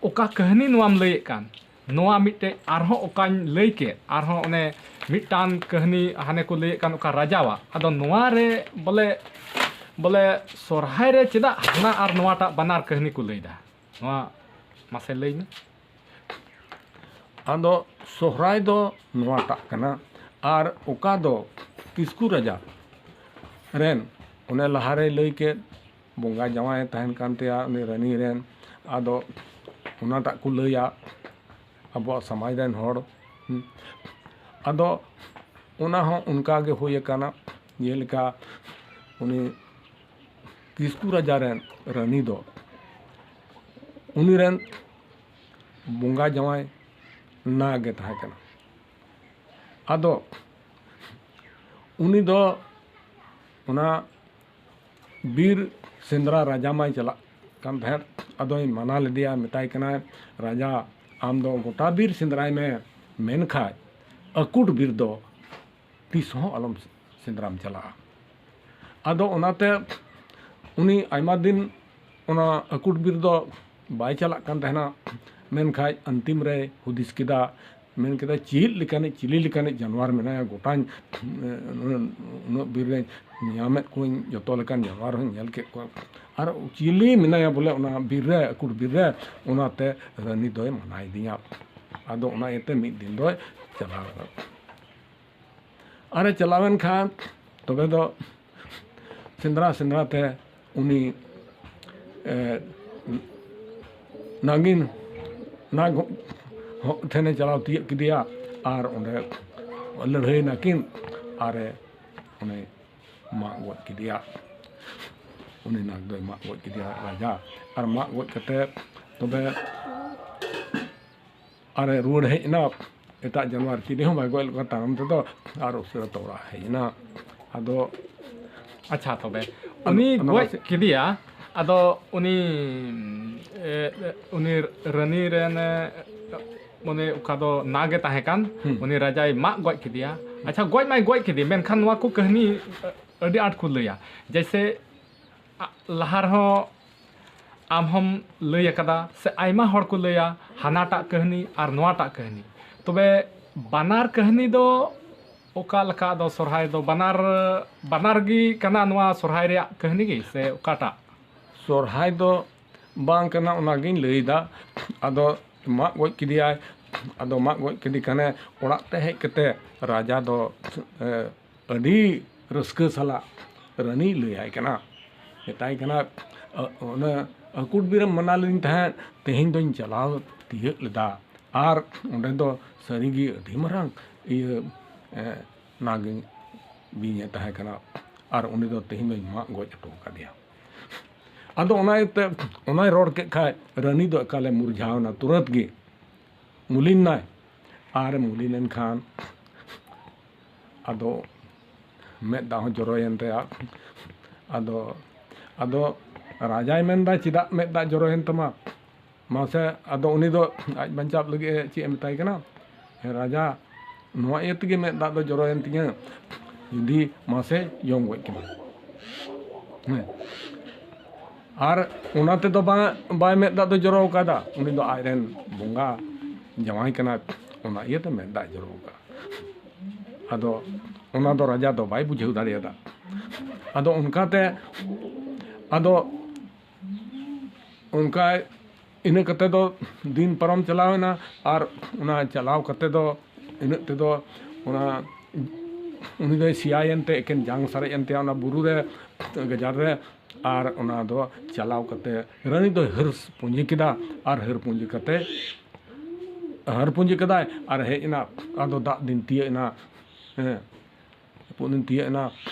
ᱚᱠᱟ ᱠᱟᱹᱦᱱᱤ ᱱᱚᱣᱟᱢ ᱞᱟᱹᱭᱮᱫ ᱠᱟᱱ, ᱱᱚᱣᱟ ᱢᱤᱫᱴᱮᱡ ᱟᱨᱦᱚᱸ ᱚᱠᱟᱧ ᱞᱟᱹᱭ ᱠᱮᱫ, ᱟᱨᱦᱚᱸ ᱚᱱᱮ ᱢᱤᱫᱴᱟᱝ ᱠᱟᱹᱦᱱᱤ ᱦᱟᱱᱮ ᱠᱚ ᱞᱟᱹᱭᱮᱫ ᱠᱟᱱ ᱚᱠᱟ ᱨᱟᱡᱟᱣᱟᱜ, ᱟᱫᱚ ᱱᱚᱣᱟ ᱨᱮ ᱵᱚᱞᱮ, ᱵᱚᱞᱮ ᱥᱚᱨᱦᱟᱭ ᱨᱮ ᱪᱮᱫᱟᱜ ᱦᱟᱱᱟ ᱟᱨ ᱱᱚᱣᱟᱴᱟᱜ ᱵᱟᱱᱟᱨ ᱠᱟᱹᱦᱱᱤ ᱠᱚ ᱞᱟᱹᱭᱫᱟ, ᱱᱚᱣᱟ ᱢᱟᱥᱮ ᱞᱟᱹᱭ ᱢᱮ᱾ ᱟᱫᱚ ᱥᱚᱦᱨᱟᱭ ᱫᱚ ᱱᱚᱣᱟᱴᱟᱜ ᱠᱟᱱᱟ, ᱟᱨ ᱚᱠᱟ ᱫᱚ ᱠᱤᱥᱠᱩ ᱨᱟᱡᱟ ᱨᱮᱱ ᱚᱱᱮ ᱞᱟᱦᱟᱨᱮᱭ ᱞᱟᱹᱭ ᱠᱮᱫ, ᱵᱚᱸᱜᱟ ᱡᱟᱶᱟᱭᱮ ᱛᱟᱦᱮᱱ ᱠᱟᱱ ᱛᱟᱭᱟ ᱩᱱᱤ ᱨᱟᱹᱱᱤ ᱨᱮᱱ᱾ ᱟᱫᱚ ᱚᱱᱟᱴᱟᱜ ᱠᱚ ᱞᱟᱹᱭᱟ ᱟᱵᱚᱣᱟᱜ ᱥᱚᱢᱟᱡᱽ ᱨᱮᱱ ᱦᱚᱲ᱾ ᱦᱩᱸ᱾ ᱟᱫᱚ ᱚᱱᱟ ᱦᱚᱸ ᱚᱱᱠᱟ ᱜᱮ ᱦᱩᱭ ᱟᱠᱟᱱᱟ, ᱡᱮᱞᱮᱠᱟ ᱩᱱᱤ ᱠᱤᱥᱠᱩ ᱨᱟᱡᱟ ᱨᱮᱱ ᱨᱟᱹᱱᱤ ᱫᱚ ᱩᱱᱤ ᱨᱮᱱ ᱵᱚᱸᱜᱟ ᱡᱟᱶᱟᱭ ᱱᱟᱜᱽ ᱮ ᱛᱟᱦᱮᱸ ᱠᱟᱱᱟ᱾ ᱟᱫᱚ ᱩᱱᱤ ᱫᱚ ᱚᱱᱟ ᱵᱤᱨ ᱥᱮᱸᱫᱽᱨᱟ ᱨᱟᱡᱟ ᱢᱟᱭ ᱪᱟᱞᱟᱜ ᱠᱟᱱ ᱛᱟᱦᱮᱸᱫ᱾ ᱟᱫᱚᱭ ᱢᱟᱱᱟ ᱞᱮᱫᱮᱭᱟ, ᱢᱮᱛᱟᱭ ᱠᱟᱱᱟᱭ, "ᱨᱟᱡᱟ, ᱟᱢ ᱫᱚ ᱜᱚᱴᱟ ᱵᱤᱨ ᱥᱮᱸᱫᱽᱨᱟᱭ ᱢᱮ, ᱢᱮᱱᱠᱷᱟᱡ ᱟᱹᱠᱩᱴ ᱵᱤᱨ ᱫᱚ ᱛᱤᱥ ᱦᱚᱸ ᱟᱞᱚᱢ ᱥᱮᱸᱫᱽᱨᱟᱢ ᱪᱟᱞᱟᱜᱼᱟ᱾" ᱟᱫᱚ ᱚᱱᱟᱛᱮ ᱩᱱᱤ ᱟᱭᱢᱟ ᱫᱤᱱ ᱚᱱᱟ ᱟᱹᱠᱩᱴ ᱵᱤᱨ ᱫᱚ ᱵᱟᱭ ᱪᱟᱞᱟᱜ ᱠᱟᱱ ᱛᱟᱦᱮᱱᱟ᱾ ᱢᱮᱱᱠᱷᱟᱡ ᱟᱱᱛᱤᱢ ᱨᱮᱭ ᱦᱩᱫᱤᱥ ᱠᱮᱫᱟ, ᱢᱮᱱ ᱠᱮᱫᱟ, "ᱪᱮᱫ ᱞᱮᱠᱟᱱᱤᱡ, ᱪᱤᱞᱤ ᱞᱮᱠᱟᱱᱤᱡ ᱡᱟᱱᱣᱟᱨ ᱢᱮᱱᱟᱭᱟ? ᱜᱚᱴᱟᱧ, ᱩᱱᱟᱹᱜ ᱵᱤᱨ ᱨᱮᱧ ᱧᱟᱢᱮᱫ ᱠᱚᱣᱟᱧ, ᱡᱚᱛᱚ ᱞᱮᱠᱟᱱ ᱡᱟᱱᱣᱟᱨ ᱦᱚᱸᱧ ᱧᱮᱞ ᱠᱮᱫ ᱠᱚᱣᱟ, ᱟᱨ ᱪᱤᱞᱤ ᱢᱮᱱᱟᱭᱟ ᱵᱚᱞᱮ ᱚᱱᱟ ᱵᱤᱨ ᱨᱮ, ᱟᱹᱠᱩᱴ ᱵᱤᱨ ᱨᱮ?" ᱚᱱᱟᱛᱮ ᱨᱟᱹᱱᱤ ᱫᱚᱭ ᱢᱟᱱᱟᱭᱮᱫᱤᱧᱟ᱾ ᱟᱫᱚ ᱚᱱᱟ ᱤᱭᱟᱹᱛᱮ ᱢᱤᱫ ᱫᱤᱱ ᱫᱚᱭ ᱪᱟᱞᱟᱣ ᱮᱱᱟ᱾ ᱟᱨᱮ ᱪᱟᱞᱟᱣᱮᱱ ᱠᱷᱟᱱ ᱛᱚᱵᱮ ᱫᱚ ᱥᱮᱸᱫᱽᱨᱟ ᱥᱮᱸᱫᱽᱨᱟ ᱛᱮ ᱩᱱᱤ, ᱮ, ᱱᱟᱜᱤᱱ, ᱱᱟᱜᱽ ᱦᱚ-, ᱴᱷᱮᱱᱮ ᱪᱟᱞᱟᱣ ᱛᱤᱭᱳᱜ ᱠᱮᱫᱮᱭᱟ᱾ ᱟᱨ ᱚᱸᱰᱮ ᱞᱟᱹᱲᱦᱟᱹᱭ ᱱᱟᱹᱠᱤᱱ, ᱟᱨᱮ ᱩᱱᱤ ᱢᱟᱜ ᱜᱚᱡ ᱠᱮᱫᱮᱭᱟ᱾ ᱩᱱᱤ ᱱᱟᱜᱽ ᱫᱚᱭ ᱢᱟᱜ ᱜᱚᱡ ᱠᱮᱫᱮᱭᱟ ᱨᱟᱡᱟ᱾ ᱟᱨ ᱢᱟᱜ ᱜᱚᱡ ᱠᱟᱛᱮ ᱛᱚᱵᱮ ᱟᱨᱮ ᱨᱩᱣᱟᱹᱲ ᱦᱮᱡ ᱮᱱᱟ᱾ ᱮᱴᱟᱜ ᱡᱟᱱᱣᱟᱨ ᱪᱤᱞᱤ ᱦᱚᱸ ᱵᱟᱭ ᱜᱚᱡ ᱞᱮᱠᱟ ᱛᱟᱭᱚᱢ ᱛᱮᱫᱚ ᱟᱨ ᱩᱥᱟᱹᱨᱟ ᱛᱮ ᱚᱲᱟᱜ ᱦᱮᱡ ᱮᱱᱟ᱾ ᱟᱫᱚ ᱟᱪᱪᱷᱟ, ᱛᱚᱵᱮ ᱟᱫᱚ ᱩᱱᱤ ᱚᱱᱟ ᱜᱚᱡ ᱢᱟᱥᱮ- ᱠᱮᱫᱮᱭᱟ᱾ ᱟᱫᱚ ᱩᱱᱤ ᱮ, ᱩᱱᱤ ᱨᱟᱹᱱᱤ ᱨᱮᱱ ᱮ, ᱩᱱᱤ ᱚᱠᱟ ᱫᱚ ᱱᱟᱜᱽ ᱮ ᱛᱟᱦᱮᱸ ᱠᱟᱱ, ᱦᱩᱸ᱾ ᱩᱱᱤ ᱨᱟᱡᱟᱭ ᱢᱟᱜ ᱜᱚᱡ ᱠᱮᱫᱮᱭᱟ᱾ ᱟᱪᱪᱷᱟ, ᱜᱚᱡ ᱢᱟᱭ ᱜᱚᱡ ᱠᱮᱫᱮ, ᱢᱮᱱᱠᱷᱟᱱ ᱱᱚᱣᱟ ᱠᱚ ᱠᱟᱹᱦᱱᱤ ᱟᱹᱰᱤ ᱟᱸᱴ ᱠᱚ ᱞᱟᱹᱭᱟ᱾ ᱡᱮᱭᱥᱮ ᱟ- ᱞᱟᱦᱟ ᱨᱮᱦᱚᱸ ᱟᱢ ᱦᱚᱢ ᱞᱟᱹᱭ ᱟᱠᱟᱫᱟ, ᱥᱮ ᱟᱭᱢᱟ ᱦᱚᱲ ᱠᱚ ᱞᱟᱹᱭᱟ ᱦᱟᱱᱟᱴᱟᱜ ᱠᱟᱹᱦᱱᱤ ᱟᱨ ᱱᱚᱣᱟᱴᱟᱜ ᱠᱟᱹᱦᱱᱤ᱾ ᱛᱚᱵᱮ ᱵᱟᱱᱟᱨ ᱠᱟᱹᱦᱱᱤ ᱫᱚ ᱚᱠᱟ ᱞᱮᱠᱟ? ᱟᱫᱚ ᱥᱚᱨᱦᱟᱭ ᱫᱚ ᱵᱟᱱᱟᱨ, ᱵᱟᱱᱟᱨ ᱜᱮ ᱠᱟᱱᱟ ᱱᱚᱣᱟ ᱥᱚᱨᱦᱟᱭ ᱨᱮᱭᱟᱜ ᱠᱟᱹᱦᱱᱤ ᱜᱮ, ᱥᱮ ᱚᱠᱟᱴᱟᱜ? ᱥᱚᱨᱦᱟᱭ ᱫᱚ ᱵᱟᱝ ᱠᱟᱱᱟ, ᱚᱱᱟᱜᱤᱧ ᱞᱟᱹᱭᱫᱟ᱾ ᱟᱫᱚ ᱢᱟᱜ ᱜᱚᱡ ᱠᱮᱫᱮᱭᱟᱭ᱾ ᱟᱫᱚ ᱢᱟᱜ ᱜᱚᱡ ᱠᱮᱫᱮ ᱠᱷᱟᱱᱮ ᱚᱲᱟᱜ ᱛᱮ ᱦᱮᱡ ᱠᱟᱛᱮ ᱨᱟᱡᱟ ᱫᱚ ᱮ, ᱟᱹᱰᱤ ᱨᱟᱹᱥᱠᱟᱹ ᱥᱟᱞᱟᱜ ᱨᱟᱹᱱᱤᱭ ᱞᱟᱹᱭᱟᱭ ᱠᱟᱱᱟ, ᱢᱮᱛᱟᱭ ᱠᱟᱱᱟ, ᱚᱱᱟ ᱟᱹᱠᱩᱴ ᱵᱤᱨᱮᱢ ᱢᱟᱱᱟ ᱞᱤᱫᱤᱧ ᱛᱟᱦᱮᱸᱫ, ᱛᱮᱦᱮᱧ ᱫᱚᱧ ᱪᱟᱞᱟᱣ ᱛᱤᱭᱟᱹᱜ ᱞᱮᱫᱟ᱾ ᱟᱨ ᱚᱸᱰᱮ ᱫᱚ ᱥᱟᱹᱨᱤᱜᱮ ᱟᱹᱰᱤ ᱢᱟᱨᱟᱝ ᱤᱭᱟᱹ ᱮ, ᱱᱟᱜᱤᱧ ᱵᱤᱧ ᱮ ᱛᱟᱦᱮᱸ ᱠᱟᱱᱟ᱾ ᱟᱨ ᱩᱱᱤ ᱫᱚ ᱛᱮᱦᱮᱧ ᱫᱚᱧ ᱢᱟᱜ ᱜᱚᱡ ᱦᱚᱴᱚ ᱟᱠᱟᱫᱮᱭᱟ᱾ ᱟᱫᱚ ᱚᱱᱟ ᱤᱭᱟᱹᱛᱮ ᱚᱱᱟᱭ ᱨᱚᱲ ᱠᱮᱫ ᱠᱷᱟᱡ ᱨᱟᱹᱱᱤ ᱫᱚ ᱮᱠᱟᱞᱮ ᱢᱩᱨᱡᱷᱟᱣ ᱮᱱᱟ ᱛᱩᱨᱟᱹᱛ ᱜᱮ᱾ ᱢᱩᱞᱤᱱ ᱱᱟᱭ᱾ ᱟᱨ ᱢᱩᱞᱤᱱ ᱮᱱ ᱠᱷᱟᱱ ᱟᱫᱚ ᱢᱮᱫ ᱫᱟᱜ ᱦᱚᱸ ᱡᱚᱨᱚᱭᱮᱱ ᱛᱟᱭᱟ᱾ ᱟᱫᱚ ᱟᱫᱚ ᱨᱟᱡᱟᱭ ᱢᱮᱱᱫᱟ, "ᱪᱮᱫᱟᱜ ᱢᱮᱫ ᱫᱟᱜ ᱡᱚᱨᱚᱭᱮᱱ ᱛᱟᱢᱟ?" ᱢᱟᱥᱮ, ᱟᱫᱚ ᱩᱱᱤ ᱫᱚ ᱟᱡ ᱵᱟᱧᱪᱟᱣ ᱞᱟᱹᱜᱤᱫ ᱮ ᱪᱮᱫ ᱮ ᱢᱮᱛᱟᱭ ᱠᱟᱱᱟ? "ᱦᱮᱸ ᱨᱟᱡᱟ, ᱱᱚᱣᱟ ᱤᱭᱟᱹ ᱛᱮᱜᱮ ᱢᱮᱫ ᱫᱟᱜ ᱫᱚ ᱡᱚᱨᱚᱭᱮᱱ ᱛᱤᱧᱟᱹ, ᱡᱩᱫᱤ ᱢᱟᱥᱮ ᱡᱚᱢ ᱜᱚᱡ ᱠᱮᱢᱟ᱾" ᱦᱮᱸ᱾ ᱟᱨ ᱚᱱᱟ ᱛᱮᱫᱚ ᱵᱟᱝ, ᱵᱟᱭ ᱢᱮᱫ ᱫᱟᱜ ᱫᱚ ᱡᱚᱨᱚ ᱟᱠᱟᱫᱟ, ᱩᱱᱤ ᱫᱚ ᱟᱡᱨᱮᱱ ᱵᱚᱸᱜᱟ ᱡᱟᱶᱟᱭ ᱠᱟᱱᱟᱭ, ᱚᱱᱟ ᱤᱭᱟᱹᱛᱮ ᱢᱮᱫ ᱫᱟᱜ ᱡᱚᱨᱚ ᱟᱠᱟᱫᱟ᱾ ᱟᱫᱚ ᱚᱱᱟ ᱫᱚ ᱨᱟᱡᱟ ᱫᱚ ᱵᱟᱭ ᱵᱩᱡᱷᱟᱹᱣ ᱫᱟᱲᱮᱭᱟᱫᱟ᱾ ᱟᱫᱚ ᱚᱱᱠᱟᱛᱮ ᱟᱫᱚ ᱚᱱᱠᱟ ᱤᱱᱟᱹ ᱠᱟᱛᱮ ᱫᱚ ᱫᱤᱱ ᱯᱟᱨᱚᱢ ᱪᱟᱞᱟᱣ ᱮᱱᱟ᱾ ᱟᱨ ᱚᱱᱟ ᱪᱟᱞᱟᱣ ᱠᱟᱛᱮ ᱫᱚ ᱤᱱᱟᱹᱜ ᱛᱮᱫᱚ ᱚᱱᱟ ᱩᱱᱤ ᱫᱚᱭ ᱥᱮᱭᱟᱭᱮᱱ ᱛᱮ ᱮᱠᱮᱱ ᱡᱟᱝ ᱥᱟᱨᱮᱡ ᱮᱱ ᱛᱟᱭᱟ ᱚᱱᱟ ᱵᱩᱨᱩ ᱨᱮ, ᱜᱟᱡᱟᱲ ᱨᱮ᱾ ᱟᱨ ᱚᱱᱟ ᱫᱚ ᱪᱟᱞᱟᱣ ᱠᱟᱛᱮ ᱨᱟᱹᱱᱤ ᱫᱚᱭ ᱦᱟᱹᱨ ᱯᱩᱸᱡᱤ ᱠᱮᱫᱟ᱾ ᱟᱨ ᱦᱟᱹᱨ ᱯᱩᱸᱡᱤ ᱠᱟᱛᱮ ᱦᱟᱹᱨ ᱯᱩᱸᱡᱤ ᱠᱮᱫᱟᱭ ᱟᱨ ᱦᱮᱡ ᱮᱱᱟ᱾ ᱟᱫᱚ ᱫᱟᱜ ᱫᱤᱱ ᱛᱤᱭᱟᱹᱜ ᱮᱱᱟ᱾ ᱦᱮᱸ, ᱡᱟᱹᱯᱩᱫ ᱫᱤᱱ ᱛᱤᱭᱟᱹᱜ ᱮᱱᱟ᱾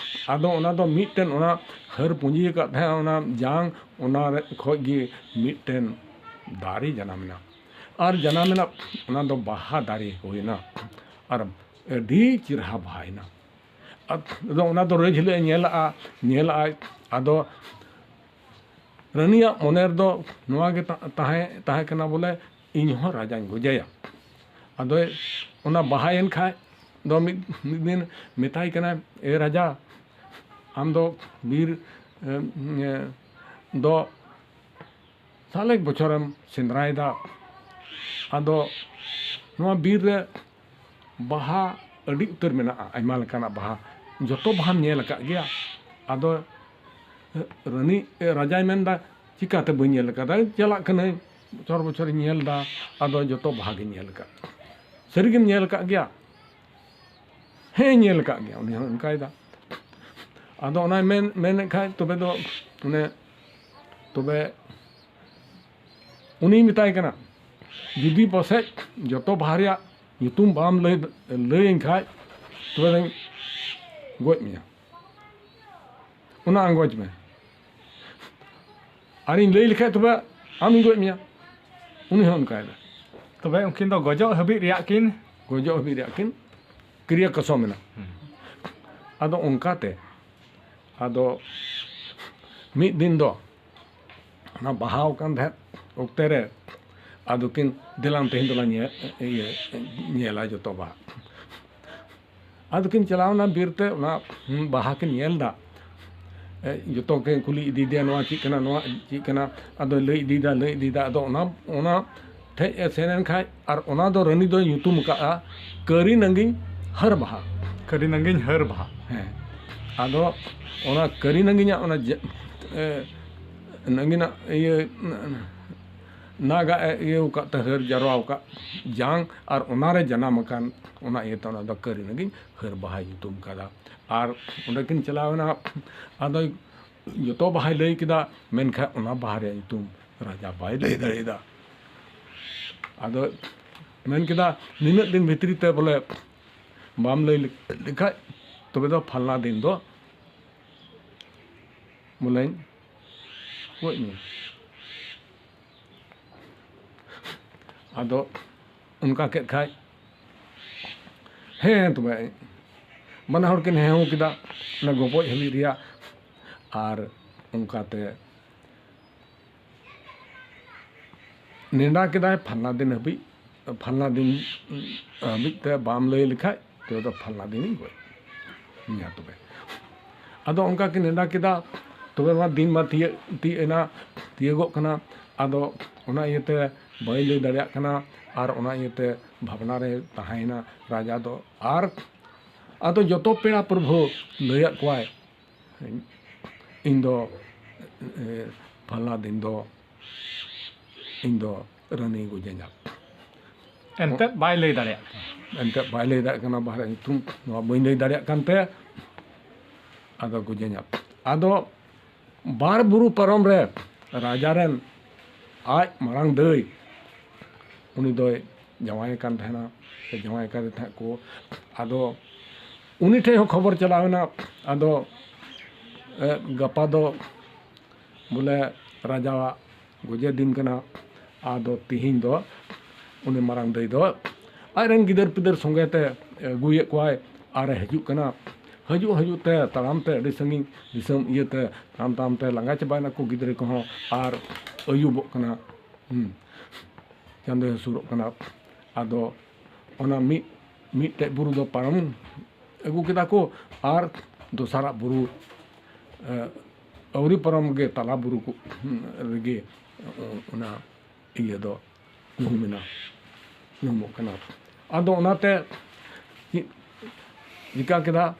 ᱟᱫᱚ ᱚᱱᱟ ᱫᱚ ᱢᱤᱫᱴᱮᱱ ᱚᱱᱟ ᱦᱟᱹᱨ ᱯᱩᱸᱡᱤ ᱟᱠᱟᱫ ᱛᱟᱦᱮᱸᱫ ᱚᱱᱟ ᱡᱟᱝ, ᱚᱱᱟ ᱨᱮ ᱠᱷᱚᱡ ᱜᱮ ᱢᱤᱫᱴᱮᱱ ᱫᱟᱨᱮ ᱡᱟᱱᱟᱢ ᱮᱱᱟ᱾ ᱟᱨ ᱡᱟᱱᱟᱢᱮᱱᱟ, ᱚᱱᱟ ᱫᱚ ᱵᱟᱦᱟ ᱫᱟᱨᱮ ᱦᱩᱭᱱᱟ ᱟᱨ ᱟᱹᱰᱤ ᱪᱮᱨᱦᱟ ᱵᱟᱦᱟᱭᱮᱱᱟ᱾ ᱟᱫᱚ ᱚᱱᱟ ᱫᱚ ᱨᱳᱡᱽ ᱦᱤᱞᱳᱜ ᱮ ᱧᱮᱞᱟᱜᱼᱟ, ᱧᱮᱞᱟᱜᱼᱟᱭ᱾ ᱟᱫᱚ ᱨᱟᱹᱱᱤᱭᱟᱜ ᱢᱚᱱᱮ ᱨᱮᱫᱚ ᱱᱚᱣᱟ ᱜᱮ ᱛᱟ-, ᱛᱟᱦᱮᱸ, ᱛᱟᱦᱮᱸ ᱠᱟᱱᱟ ᱵᱚᱞᱮ, ᱤᱧ ᱦᱚᱸ ᱨᱟᱡᱟᱧ ᱜᱚᱡᱮᱭᱟ᱾ ᱟᱫᱚ ᱚᱱᱟ ᱵᱟᱦᱟᱭᱮᱱ ᱠᱷᱟᱡ ᱫᱚ ᱢᱤᱫ, ᱢᱤᱫ ᱫᱤᱱ ᱢᱮᱛᱟᱭ ᱠᱟᱱᱟᱭ, "ᱮ ᱨᱟᱡᱟ, ᱟᱢ ᱫᱚ ᱵᱤᱨ, ᱮ, ᱮ, ᱫᱚ ᱥᱟᱞᱮᱠ ᱵᱚᱪᱷᱚᱨᱮᱢ ᱥᱮᱸᱫᱽᱨᱟᱭᱮᱫᱟ, ᱟᱫᱚ ᱱᱚᱣᱟ ᱵᱤᱨ ᱨᱮ ᱵᱟᱦᱟ ᱟᱹᱰᱤ ᱩᱛᱟᱹᱨ ᱢᱮᱱᱟᱜᱼᱟ, ᱟᱭᱢᱟ ᱞᱮᱠᱟᱱᱟᱜ ᱵᱟᱦᱟ, ᱡᱚᱛᱚ ᱵᱟᱦᱟᱢ ᱧᱮᱞ ᱟᱠᱟᱫ ᱜᱮᱭᱟ?" ᱟᱫᱚ ᱨᱟᱹᱱᱤ, ᱨᱟᱡᱟᱭ ᱢᱮᱱᱫᱟ, "ᱪᱤᱠᱟᱹᱛᱮ ᱵᱟᱹᱧ ᱧᱮᱞ ᱟᱠᱟᱫᱟ? ᱪᱟᱞᱟᱜ ᱠᱟᱹᱱᱟᱹᱧ, ᱵᱚᱪᱷᱚᱨ ᱵᱚᱪᱷᱚᱨᱤᱧ ᱧᱮᱞ ᱮᱫᱟ, ᱟᱫᱚ ᱡᱚᱛᱚ ᱵᱟᱦᱟ ᱜᱤᱧ ᱧᱮᱞ ᱟᱠᱟᱫ᱾ ᱥᱟᱹᱨᱤᱜᱮᱢ ᱧᱮᱞ ᱟᱠᱟᱫ ᱜᱮᱭᱟ?" "ᱦᱮᱸ, ᱧᱮᱞ ᱟᱠᱟᱫ ᱜᱮᱭᱟ", ᱩᱱᱤ ᱦᱚᱸ ᱚᱱᱠᱟᱭᱮᱫᱟ᱾ ᱟᱫᱚ ᱚᱱᱟᱭ ᱢᱮᱱ, ᱢᱮᱱᱮᱫ ᱠᱷᱟᱡ, ᱛᱚᱵᱮ ᱫᱚ ᱚᱱᱮ, ᱛᱚᱵᱮ ᱩᱱᱤᱭ ᱢᱮᱛᱟᱭ ᱠᱟᱱᱟ, "ᱡᱩᱫᱤ ᱯᱟᱥᱮᱡ ᱡᱚᱛᱚ ᱵᱟᱦᱟ ᱨᱮᱭᱟᱜ ᱧᱩᱛᱩᱢ ᱵᱟᱢ ᱞᱟᱹᱭ, ᱞᱟᱹᱭᱟᱹᱧ ᱠᱷᱟᱡ, ᱛᱚᱵᱮ ᱫᱚᱧ ᱜᱚᱡ ᱢᱮᱭᱟ, ᱚᱱᱟ ᱟᱸᱜᱚᱪ ᱢᱮ, ᱟᱨᱤᱧ ᱞᱟᱹᱭ ᱞᱮᱠᱷᱟᱡ ᱛᱚᱵᱮ ᱟᱢᱤᱧ ᱜᱚᱡ ᱢᱮᱭᱟ", ᱩᱱᱤ ᱦᱚᱸ ᱚᱱᱠᱟᱭᱮᱫᱟ᱾ ᱛᱚᱵᱮ ᱩᱱᱠᱤᱱ ᱫᱚ ᱜᱚᱡᱚᱜ ᱦᱟᱹᱵᱤᱡ ᱨᱮᱭᱟᱜ ᱠᱤᱱ ᱜᱚᱡᱚᱜ ᱦᱟᱹᱵᱤᱡ ᱨᱮᱭᱟᱜ ᱠᱤᱱ ᱠᱨᱤᱭᱟ ᱠᱚᱥᱚᱢ ᱮᱱᱟ᱾ ᱦᱩᱸ᱾ ᱟᱫᱚ ᱚᱱᱠᱟᱛᱮ, ᱟᱫᱚ ᱢᱤᱫ ᱫᱤᱱ ᱫᱚ ᱚᱱᱟ ᱵᱟᱦᱟᱣ ᱠᱟᱱ ᱛᱟᱦᱮᱸᱫ ᱚᱠᱛᱮ ᱨᱮ, ᱟᱫᱚ ᱠᱤᱱ, "ᱫᱮᱞᱟᱝ ᱛᱮᱦᱮᱧ ᱫᱚᱞᱟᱝ ᱧᱮ-, ᱤᱭᱟᱹ, ᱧᱮᱞᱟ ᱡᱚᱛᱚ ᱵᱟᱦᱟ᱾" ᱟᱫᱚ ᱠᱤᱱ ᱪᱟᱞᱟᱣᱱᱟ ᱵᱤᱨ ᱛᱮ, ᱚᱱᱟ ᱵᱟᱦᱟ ᱠᱤᱱ ᱧᱮᱞ ᱮᱫᱟ᱾ ᱮ, ᱡᱚᱛᱚ ᱠᱤᱱ ᱠᱩᱞᱤ ᱤᱫᱤᱭᱮᱫᱮᱭᱟ, "ᱱᱚᱣᱟ ᱪᱮᱫ ᱠᱟᱱᱟ, ᱱᱚᱣᱟ ᱪᱮᱫ ᱠᱟᱱᱟ?" ᱟᱫᱚᱭ ᱞᱟᱹᱭ ᱤᱫᱤᱭᱮᱫᱟ, ᱞᱟᱹᱭ ᱤᱫᱤᱭᱮᱫᱟ᱾ ᱟᱫᱚ ᱚᱱᱟ, ᱚᱱᱟ ᱴᱷᱮᱡ ᱮ ᱥᱮᱱ ᱮᱱ ᱠᱷᱟᱡ, ᱟᱨ ᱚᱱᱟ ᱫᱚ ᱨᱟᱹᱱᱤ ᱫᱚᱭ ᱧᱩᱛᱩᱢ ᱟᱠᱟᱫᱼᱟ ᱠᱟᱹᱨᱤ ᱱᱟᱺᱜᱤᱧ ᱦᱟᱹᱨ ᱵᱟᱦᱟ᱾ ᱠᱟᱹᱨᱤ ᱱᱟᱺᱜᱤᱧ ᱦᱟᱹᱨ ᱵᱟᱦᱟ᱾ ᱦᱮᱸ, ᱟᱫᱚ ᱚᱱᱟ ᱠᱟᱹᱨᱤ ᱱᱟᱺᱜᱤᱧᱟᱜ ᱚᱱᱟ ᱡᱮ-, ᱮ, ᱱᱟᱺᱜᱤᱱᱟᱜ ᱤᱭᱟᱹ, ᱱᱟᱜᱟᱜ ᱮ ᱤᱭᱟᱹ ᱟᱠᱟᱫ ᱛᱮ, ᱦᱟᱹᱨ ᱡᱟᱨᱣᱟ ᱟᱠᱟᱫ ᱡᱟᱝ, ᱟᱨ ᱚᱱᱟᱨᱮ ᱡᱟᱱᱟᱢ ᱟᱠᱟᱱ, ᱚᱱᱟ ᱤᱭᱟᱹᱛᱮ ᱚᱱᱟ ᱫᱚ ᱠᱟᱹᱨᱤ ᱱᱟᱺᱜᱤᱧ ᱦᱟᱹᱨ ᱵᱟᱦᱟᱭ ᱧᱩᱛᱩᱢ ᱠᱟᱫᱟ᱾ ᱟᱨ ᱚᱸᱰᱮ ᱠᱤᱱ ᱪᱟᱞᱟᱣ ᱮᱱᱟ, ᱟᱫᱚ ᱡᱚᱛᱚ ᱵᱟᱦᱟᱭ ᱞᱟᱹᱭ ᱠᱮᱫᱟ, ᱢᱮᱱᱠᱷᱟᱱ ᱚᱱᱟ ᱵᱟᱦᱟ ᱨᱮᱭᱟᱜ ᱧᱩᱛᱩᱢ ᱨᱟᱡᱟ ᱵᱟᱭ ᱞᱟᱹᱭ ᱫᱟᱲᱮᱭᱟᱫᱟ᱾ ᱟᱫᱚ ᱢᱮᱱ ᱠᱮᱫᱟ, "ᱱᱤᱱᱟᱹᱜ ᱫᱤᱱ ᱵᱷᱤᱛᱨᱤ ᱛᱮ ᱵᱚᱞᱮ ᱵᱟᱢ ᱞᱟᱹᱭ ᱞᱮᱠᱷᱟᱡ, ᱛᱚᱵᱮ ᱫᱚ ᱯᱷᱟᱞᱱᱟ ᱫᱤᱱ ᱫᱚ ᱵᱚᱞᱮᱧ ᱜᱚᱡ ᱢᱮᱭᱟ᱾" ᱟᱫᱚ ᱚᱱᱠᱟ ᱠᱮᱫ ᱠᱷᱟᱡ, ᱦᱮᱸ ᱛᱚᱵᱮ, ᱵᱟᱱᱟ ᱦᱚᱲ ᱠᱤᱱ ᱦᱮᱸ ᱦᱚᱸ ᱠᱮᱫᱟ ᱚᱱᱟ ᱜᱚᱯᱚᱡ ᱦᱟᱹᱵᱤᱡ ᱨᱮᱭᱟᱜ᱾ ᱟᱨ ᱚᱱᱠᱟᱛᱮ ᱱᱮᱰᱟ ᱠᱮᱫᱟᱭ ᱯᱷᱟᱞᱱᱟ ᱫᱤᱱ ᱦᱟᱹᱵᱤᱡ, ᱯᱷᱟᱞᱱᱟ ᱫᱤᱱ ᱦᱟᱹᱵᱤᱡ ᱛᱮ ᱵᱟᱢ ᱞᱟᱹᱭ ᱞᱮᱠᱷᱟᱡ ᱛᱚᱵᱮ ᱫᱚ ᱯᱷᱟᱞᱱᱟ ᱫᱤᱱᱤᱧ ᱜᱚᱡ ᱢᱮᱭᱟ ᱛᱚᱵᱮ᱾ ᱟᱫᱚ ᱚᱱᱠᱟ ᱠᱤᱱ ᱱᱮᱰᱟ ᱠᱮᱫᱟ, ᱛᱚᱵᱮ ᱢᱟ ᱫᱤᱱ ᱢᱟ ᱛᱤᱭᱟᱹᱜ, ᱛᱤᱭᱟᱹᱜ ᱮᱱᱟ, ᱛᱤᱭᱟᱹᱜᱚᱜ ᱠᱟᱱᱟ᱾ ᱟᱫᱚ ᱚᱱᱟ ᱤᱭᱟᱹᱛᱮ ᱵᱟᱹᱧ ᱞᱟᱹᱭ ᱫᱟᱲᱮᱭᱟᱜ ᱠᱟᱱᱟ᱾ ᱟᱨ ᱚᱱᱟ ᱤᱭᱟᱹᱛᱮ ᱵᱷᱟᱵᱽᱱᱟ ᱨᱮ ᱛᱟᱦᱮᱸᱭᱮᱱᱟ ᱨᱟᱡᱟ ᱫᱚ᱾ ᱟᱨ ᱟᱫᱚ ᱡᱚᱛᱚ ᱯᱮᱲᱟ ᱯᱨᱚᱵᱷᱩ ᱞᱟᱹᱭᱟᱫ ᱠᱚᱣᱟᱭ, ᱤᱧ ᱫᱚ, ᱮ, ᱯᱷᱟᱞᱱᱟ ᱫᱤᱱ ᱫᱚ ᱤᱧ ᱫᱚ ᱨᱟᱹᱱᱤ ᱜᱚᱡᱮᱧᱟ᱾ ᱮᱱᱛᱮᱫ ᱵᱟᱭ ᱞᱟᱹᱭ ᱫᱟᱲᱮᱭᱟᱜ ᱠᱟᱱᱟ᱾ ᱮᱱᱛᱮᱫ ᱵᱟᱭ ᱞᱟᱹᱭ ᱫᱟᱲᱮᱭᱟᱜ ᱠᱟᱱᱟ, ᱵᱟᱦᱨᱮ ᱧᱩᱛᱩᱢ ᱱᱚᱣᱟ ᱵᱟᱹᱧ ᱞᱟᱹᱭ ᱫᱟᱲᱮᱭᱟᱜ ᱠᱟᱱᱛᱮ ᱟᱫᱚ ᱜᱚᱡᱮᱧᱟ᱾ ᱟᱫᱚ ᱵᱟᱨ ᱵᱩᱨᱩ ᱯᱟᱨᱚᱢ ᱨᱮ ᱨᱟᱡᱟ ᱨᱮᱱ ᱟᱡ ᱢᱟᱨᱟᱝ ᱫᱟᱹᱭ, ᱩᱱᱤ ᱫᱚᱭ ᱡᱟᱶᱟᱭ ᱟᱠᱟᱱ ᱛᱟᱦᱮᱱᱟ, ᱥᱮ ᱡᱟᱶᱟᱭ ᱟᱠᱟᱫᱮ ᱛᱟᱦᱮᱸᱫ ᱠᱚ᱾ ᱟᱫᱚ ᱩᱱᱤ ᱴᱷᱮᱱ ᱦᱚᱸ ᱠᱷᱚᱵᱚᱨ ᱪᱟᱞᱟᱣ ᱮᱱᱟ, ᱟᱫᱚ, ᱮ, ᱜᱟᱯᱟ ᱫᱚ ᱵᱚᱞᱮ ᱨᱟᱡᱟᱣᱟᱜ ᱜᱚᱡᱮ ᱫᱤᱱ ᱠᱟᱱᱟ᱾ ᱟᱫᱚ ᱛᱤᱦᱤᱧ ᱫᱚ ᱩᱱᱤ ᱢᱟᱨᱟᱝ ᱫᱟᱹᱭ ᱫᱚ ᱟᱡᱨᱮᱱ ᱜᱤᱫᱟᱹᱨ ᱯᱤᱫᱟᱹᱨ ᱥᱚᱸᱜᱮ ᱛᱮ ᱟᱹᱜᱩᱭᱮᱫ ᱠᱚᱣᱟᱭ ᱟᱨᱮ ᱦᱤᱡᱩᱜ ᱠᱟᱱᱟ᱾ ᱦᱤᱡᱩᱜ ᱦᱤᱡᱩᱜ ᱛᱮ ᱛᱟᱲᱟᱢ ᱛᱮ ᱟᱹᱰᱤ ᱥᱟᱺᱜᱤᱧ ᱫᱤᱥᱚᱢ ᱤᱭᱟᱹᱛᱮ ᱛᱟᱲᱟᱢ ᱛᱟᱲᱟᱢ ᱛᱮ ᱞᱟᱸᱜᱟ ᱪᱟᱵᱟᱭᱮᱱᱟ ᱠᱚ ᱜᱤᱫᱽᱨᱟᱹ ᱠᱚᱦᱚᱸ᱾ ᱟᱨ ᱟᱹᱭᱩᱵᱚᱜ ᱠᱟᱱᱟ, ᱦᱩᱸ, ᱪᱟᱸᱫᱚᱭ ᱦᱟᱹᱥᱩᱨᱚᱜ ᱠᱟᱱᱟ᱾ ᱟᱫᱚ ᱚᱱᱟ ᱢᱤᱫ, ᱢᱤᱫᱴᱮᱡ ᱵᱩᱨᱩ ᱫᱚ ᱯᱟᱨᱚᱢ ᱟᱹᱜᱩ ᱠᱮᱫᱟ ᱠᱚ, ᱟᱨ ᱫᱚᱥᱟᱨᱟᱜ ᱵᱩᱨᱩ, ᱮ, ᱟᱹᱣᱨᱤ ᱯᱟᱨᱚᱢ ᱜᱮ ᱛᱟᱞᱟ ᱵᱩᱨᱩ ᱠᱚ, ᱦᱩᱸ, ᱨᱮᱜᱮ ᱚᱱᱟ ᱤᱭᱟᱹ ᱫᱚ ᱧᱩᱦᱩᱢ ᱮᱱᱟ, ᱧᱩᱦᱩᱢᱚᱜ ᱠᱟᱱᱟ᱾ ᱟᱫᱚ ᱚᱱᱟᱛᱮ ᱪᱮᱫ ᱪᱤᱠᱟ ᱠᱮᱫᱟ,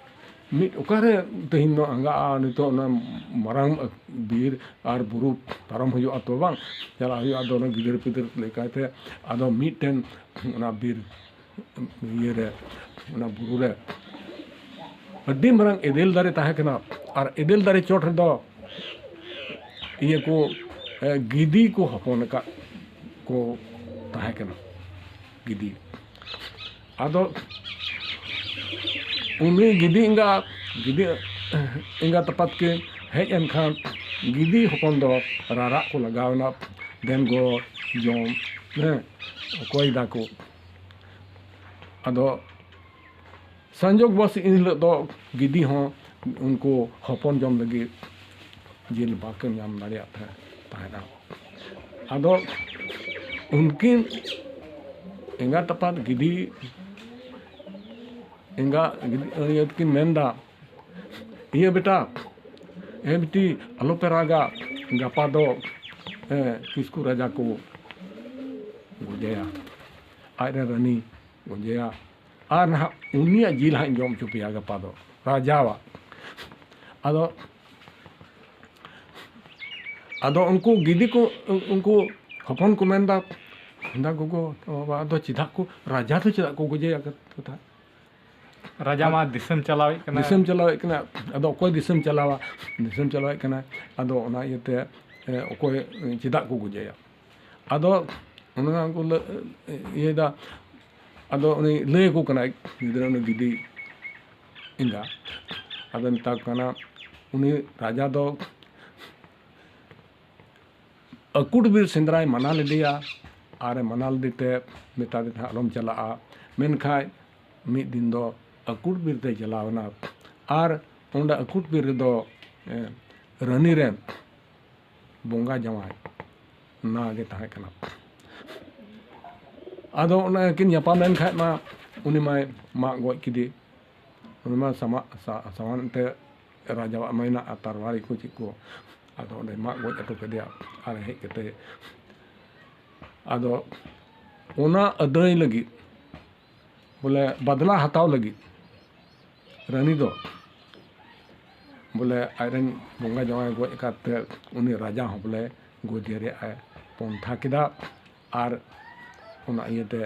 ᱢᱤᱫ ᱚᱠᱟᱨᱮ ᱛᱮᱦᱮᱧ ᱫᱚ ᱟᱸᱜᱟᱜᱼᱟ, ᱱᱤᱛᱚᱜ ᱚᱱᱟ ᱢᱟᱨᱟᱝ ᱵᱤᱨ ᱟᱨ ᱵᱩᱨᱩ ᱯᱟᱨᱚᱢ ᱦᱩᱭᱩᱜᱼᱟ ᱛᱚ ᱵᱟᱝ, ᱪᱟᱞᱟᱜ ᱦᱩᱭᱩᱜᱼᱟ᱾ ᱟᱫᱚ ᱚᱱᱟ ᱜᱤᱫᱟᱹᱨ ᱯᱤᱫᱟᱹᱨ ᱞᱮᱠᱟᱛᱮ ᱟᱫᱚ ᱢᱤᱫᱴᱮᱱ ᱚᱱᱟ ᱵᱤᱨ ᱤᱭᱟᱹᱨᱮ, ᱚᱱᱟ ᱵᱩᱨᱩ ᱨᱮ ᱟᱹᱰᱤ ᱢᱟᱨᱟᱝ ᱮᱫᱮᱞ ᱫᱟᱨᱮ ᱛᱟᱦᱮᱸ ᱠᱟᱱᱟ᱾ ᱟᱨ ᱮᱫᱮᱞ ᱫᱟᱨᱮ ᱪᱚᱴ ᱨᱮᱫᱚ ᱤᱭᱟᱹ ᱠᱚ, ᱮ, ᱜᱤᱫᱤ ᱠᱚ ᱦᱚᱯᱚᱱ ᱟᱠᱟᱫ ᱠᱚ ᱛᱟᱦᱮᱸ ᱠᱟᱱᱟ, ᱜᱤᱫᱤ᱾ ᱟᱫᱚ ᱩᱱᱤ ᱜᱤᱫᱤ ᱮᱸᱜᱟ, ᱜᱤᱫᱤ ᱮᱸᱜᱟᱛ ᱟᱯᱟᱛ ᱠᱤᱱ ᱦᱮᱡ ᱮᱱ ᱠᱷᱟᱱ ᱜᱤᱫᱤ ᱦᱚᱯᱚᱱ ᱫᱚ ᱨᱟᱨᱟᱜ ᱠᱚ ᱞᱟᱜᱟᱣ ᱮᱱᱟ, "ᱫᱮᱱ ᱜᱚ ᱡᱚᱢ, ᱦᱮᱸ, ᱚᱠᱚᱭ ᱫᱟᱠᱚ᱾ ᱟᱫᱚ ᱥᱚᱝᱡᱳᱜᱽ ᱵᱚᱥ ᱮᱱ ᱦᱤᱞᱳᱜ ᱫᱚ ᱜᱤᱫᱤ ᱦᱚᱸ ᱩᱱᱠᱩ ᱦᱚᱯᱚᱱ ᱡᱚᱢ ᱞᱟᱹᱜᱤᱫ ᱡᱤᱞ ᱵᱟᱠᱚ ᱧᱟᱢ ᱫᱟᱲᱮᱭᱟᱜ ᱛᱟᱦᱮᱸ, ᱛᱟᱦᱮᱱᱟ᱾ ᱟᱫᱚ ᱩᱱᱠᱤᱱ ᱮᱸᱜᱟᱛ ᱟᱯᱟᱛ ᱜᱤᱫᱤ, ᱮᱸᱜᱟ ᱜᱤᱫᱤ, ᱤᱭᱟᱹ ᱛᱟᱹᱠᱤᱱ ᱢᱮᱱᱫᱟ, "ᱤᱭᱟᱹ ᱵᱮᱴᱟ, ᱮ ᱵᱤᱴᱤ, ᱟᱞᱚᱯᱮ ᱨᱟᱜᱟ, ᱜᱟᱯᱟ ᱫᱚ, ᱮ, ᱠᱤᱥᱠᱩ ᱨᱟᱡᱟ ᱠᱚ ᱜᱚᱡᱮᱭᱟ, ᱟᱡᱨᱮᱱ ᱨᱟᱹᱱᱤ ᱜᱚᱡᱮᱭᱟ, ᱟᱨ ᱱᱟᱦᱟᱜ ᱩᱱᱤᱭᱟᱜ ᱡᱤᱞ ᱦᱟᱸᱜ ᱤᱧ ᱡᱚᱢ ᱦᱚᱪᱚ ᱯᱮᱭᱟ ᱜᱟᱯᱟ ᱫᱚ, ᱨᱟᱡᱟᱣᱟᱜ᱾" ᱟᱫᱚ, ᱟᱫᱚ ᱩᱱᱠᱩ ᱜᱤᱫᱤ ᱠᱚ, ᱩᱱᱠᱩ ᱦᱚᱯᱚᱱ ᱠᱚ ᱢᱮᱱᱫᱟ, ᱢᱮᱱᱫᱟ, "ᱜᱚᱜᱚ, ᱵᱟᱵᱟ, ᱟᱫᱚ ᱪᱮᱫᱟᱜ ᱠᱚ, ᱨᱟᱡᱟ ᱫᱚ ᱪᱮᱫᱟᱜ ᱠᱚ ᱜᱚᱡᱮᱭᱟ?" ᱨᱟᱡᱟ ᱢᱟ ᱫᱤᱥᱚᱢ ᱪᱟᱞᱟᱣᱮᱫ ᱠᱟᱱᱟ᱾ ᱫᱤᱥᱚᱢ ᱪᱟᱞᱟᱣᱮᱫ ᱠᱟᱱᱟ, ᱟᱫᱚ ᱚᱠᱚᱭ ᱫᱤᱥᱚᱢ ᱪᱟᱞᱟᱣᱟ? ᱫᱤᱥᱚᱢ ᱪᱟᱞᱟᱣᱮᱫ ᱠᱟᱱᱟ, ᱟᱫᱚ ᱚᱱᱟ ᱤᱭᱟᱹᱛᱮ, ᱮ, ᱚᱠᱚᱭ, ᱪᱮᱫᱟᱜ ᱠᱚ ᱜᱚᱡᱮᱭᱟ? ᱟᱫᱚ ᱚᱱᱟ ᱠᱚ ᱞᱟᱹ-, ᱤᱭᱟᱹᱭᱮᱫᱟ, ᱟᱫᱚ ᱩᱱᱤ ᱞᱟᱹᱭ ᱟᱠᱚ ᱠᱟᱱᱟᱭ ᱜᱤᱫᱽᱨᱟᱹ, ᱩᱱᱤ ᱜᱤᱫᱤ ᱮᱸᱜᱟ, ᱟᱫᱚ ᱢᱮᱛᱟ ᱠᱚ ᱠᱟᱱᱟ, ᱩᱱᱤ ᱨᱟᱡᱟ ᱫᱚ ᱟᱹᱠᱩᱴ ᱵᱤᱨ ᱥᱮᱸᱫᱽᱨᱟᱭ ᱢᱟᱱᱟ ᱞᱮᱫᱮᱭᱟ, ᱟᱨᱮ ᱢᱟᱱᱟ ᱞᱮᱫᱮᱛᱮ ᱢᱮᱛᱟ ᱫᱮ ᱛᱟᱦᱮᱸᱫ, "ᱟᱞᱚᱢ ᱪᱟᱞᱟᱜᱼᱟ", ᱢᱮᱱᱠᱷᱟᱱ ᱢᱤᱫ ᱫᱤᱱ ᱫᱚ ᱟᱹᱠᱩᱴ ᱵᱤᱨ ᱛᱮᱭ ᱪᱟᱞᱟᱣ ᱮᱱᱟ, ᱟᱨ ᱚᱸᱰᱮ ᱟᱹᱠᱩᱴ ᱵᱤᱨ ᱨᱮᱫᱚ, ᱮ, ᱨᱟᱹᱱᱤ ᱨᱮᱱ ᱵᱚᱸᱜᱟ ᱡᱟᱶᱟᱭ ᱱᱟ ᱜᱮ ᱛᱟᱦᱮᱸ ᱠᱟᱱᱟ᱾ ᱟᱫᱚ ᱚᱱᱮ ᱠᱤᱱ ᱧᱟᱯᱟᱢ ᱞᱮᱱ ᱠᱷᱟᱡ ᱢᱟ, ᱩᱱᱤ ᱢᱟᱭ ᱢᱟᱜ ᱜᱚᱡ ᱠᱮᱫᱮ᱾ ᱩᱱᱤ ᱢᱟ ᱥᱟᱢᱟᱜ, ᱥᱟ-, ᱥᱟᱢᱟᱱ ᱮᱱᱛᱮ ᱨᱟᱡᱟᱣᱟᱜ ᱢᱟ ᱦᱮᱱᱟᱜᱼᱟ, ᱛᱟᱨᱣᱟᱨᱤ ᱠᱚ ᱪᱮᱫ ᱠᱚ᱾ ᱟᱫᱚ ᱚᱸᱰᱮ ᱢᱟᱜ ᱜᱚᱡ ᱦᱚᱴᱚ ᱠᱮᱫᱮᱭᱟ᱾ ᱟᱨ ᱦᱮᱡ ᱠᱟᱛᱮ ᱟᱫᱚ ᱚᱱᱟ ᱟᱹᱫᱟᱹᱭ ᱞᱟᱹᱜᱤᱫ, ᱵᱚᱞᱮ ᱵᱟᱫᱞᱟ ᱦᱟᱛᱟᱣ ᱞᱟᱹᱜᱤᱫ ᱨᱟᱹᱱᱤ ᱫᱚ ᱵᱚᱞᱮ ᱟᱡᱨᱮᱱ ᱵᱚᱸᱜᱟ ᱡᱟᱶᱟᱭ ᱜᱚᱡ ᱟᱠᱟᱫ ᱛᱮ ᱩᱱᱤ ᱨᱟᱡᱟ ᱦᱚᱸ ᱵᱚᱞᱮ ᱜᱚᱡᱮ ᱨᱮᱭᱟᱜ ᱮ ᱯᱚᱱᱛᱷᱟ ᱠᱮᱫᱟ᱾ ᱟᱨ ᱚᱱᱟ ᱤᱭᱟᱹᱛᱮ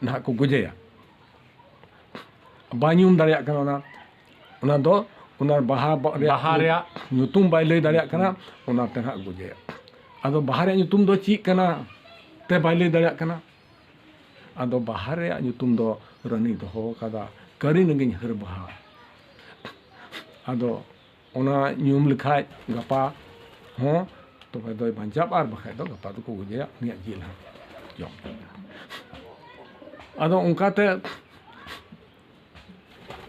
ᱱᱟᱦᱟᱜ ᱠᱚ ᱜᱚᱡᱮᱭᱟ᱾ ᱵᱟᱭ ᱧᱩᱢ ᱫᱟᱲᱮᱭᱟᱜ ᱠᱟᱱᱟ ᱚᱱᱟ, ᱚᱱᱟ ᱫᱚ, ᱚᱱᱟ ᱵᱟᱦᱟ ᱵᱟ-, ᱨᱮᱭᱟᱜ ᱵᱟᱦᱟ ᱧᱩ-, ᱨᱮᱭᱟᱜ ᱧᱩᱛᱩᱢ ᱵᱟᱭ ᱞᱟᱹᱭ ᱫᱟᱲᱮᱭᱟᱜ ᱠᱟᱱᱟ, ᱚᱱᱟᱛᱮ ᱱᱟᱦᱟᱜ ᱜᱚᱡᱮᱭᱟ᱾ ᱟᱫᱚ ᱵᱟᱦᱟ ᱨᱮᱭᱟᱜ ᱧᱩᱛᱩᱢ ᱫᱚ ᱪᱮᱫ ᱠᱟᱱᱟ ᱛᱮ ᱵᱟᱭ ᱞᱟᱹᱭ ᱫᱟᱲᱮᱭᱟᱜ ᱠᱟᱱᱟ᱾ ᱟᱫᱚ ᱵᱟᱦᱟ ᱨᱮᱭᱟᱜ ᱧᱩᱛᱩᱢ ᱫᱚ ᱨᱟᱹᱱᱤ ᱫᱚᱦᱚ ᱟᱠᱟᱫᱟ, ᱠᱟᱹᱨᱤ ᱱᱟᱹᱜᱤᱧ ᱦᱟᱹᱨ ᱵᱟᱦᱟ᱾ ᱟᱫᱚ ᱚᱱᱟ ᱧᱩᱢ ᱞᱮᱠᱷᱟᱡ ᱜᱟᱯᱟ ᱦᱚᱸ ᱛᱚᱵᱮ ᱫᱚᱭ ᱵᱟᱧᱪᱟᱜᱼᱟ, ᱟᱨ ᱵᱟᱠᱷᱟᱡ ᱫᱚ ᱜᱟᱯᱟ ᱫᱚᱠᱚ ᱜᱚᱡᱮᱭᱟ, ᱩᱱᱤᱭᱟᱜ ᱡᱤᱞ ᱦᱚᱸ ᱡᱚᱢ᱾ ᱟᱫᱚ ᱚᱱᱠᱟᱛᱮ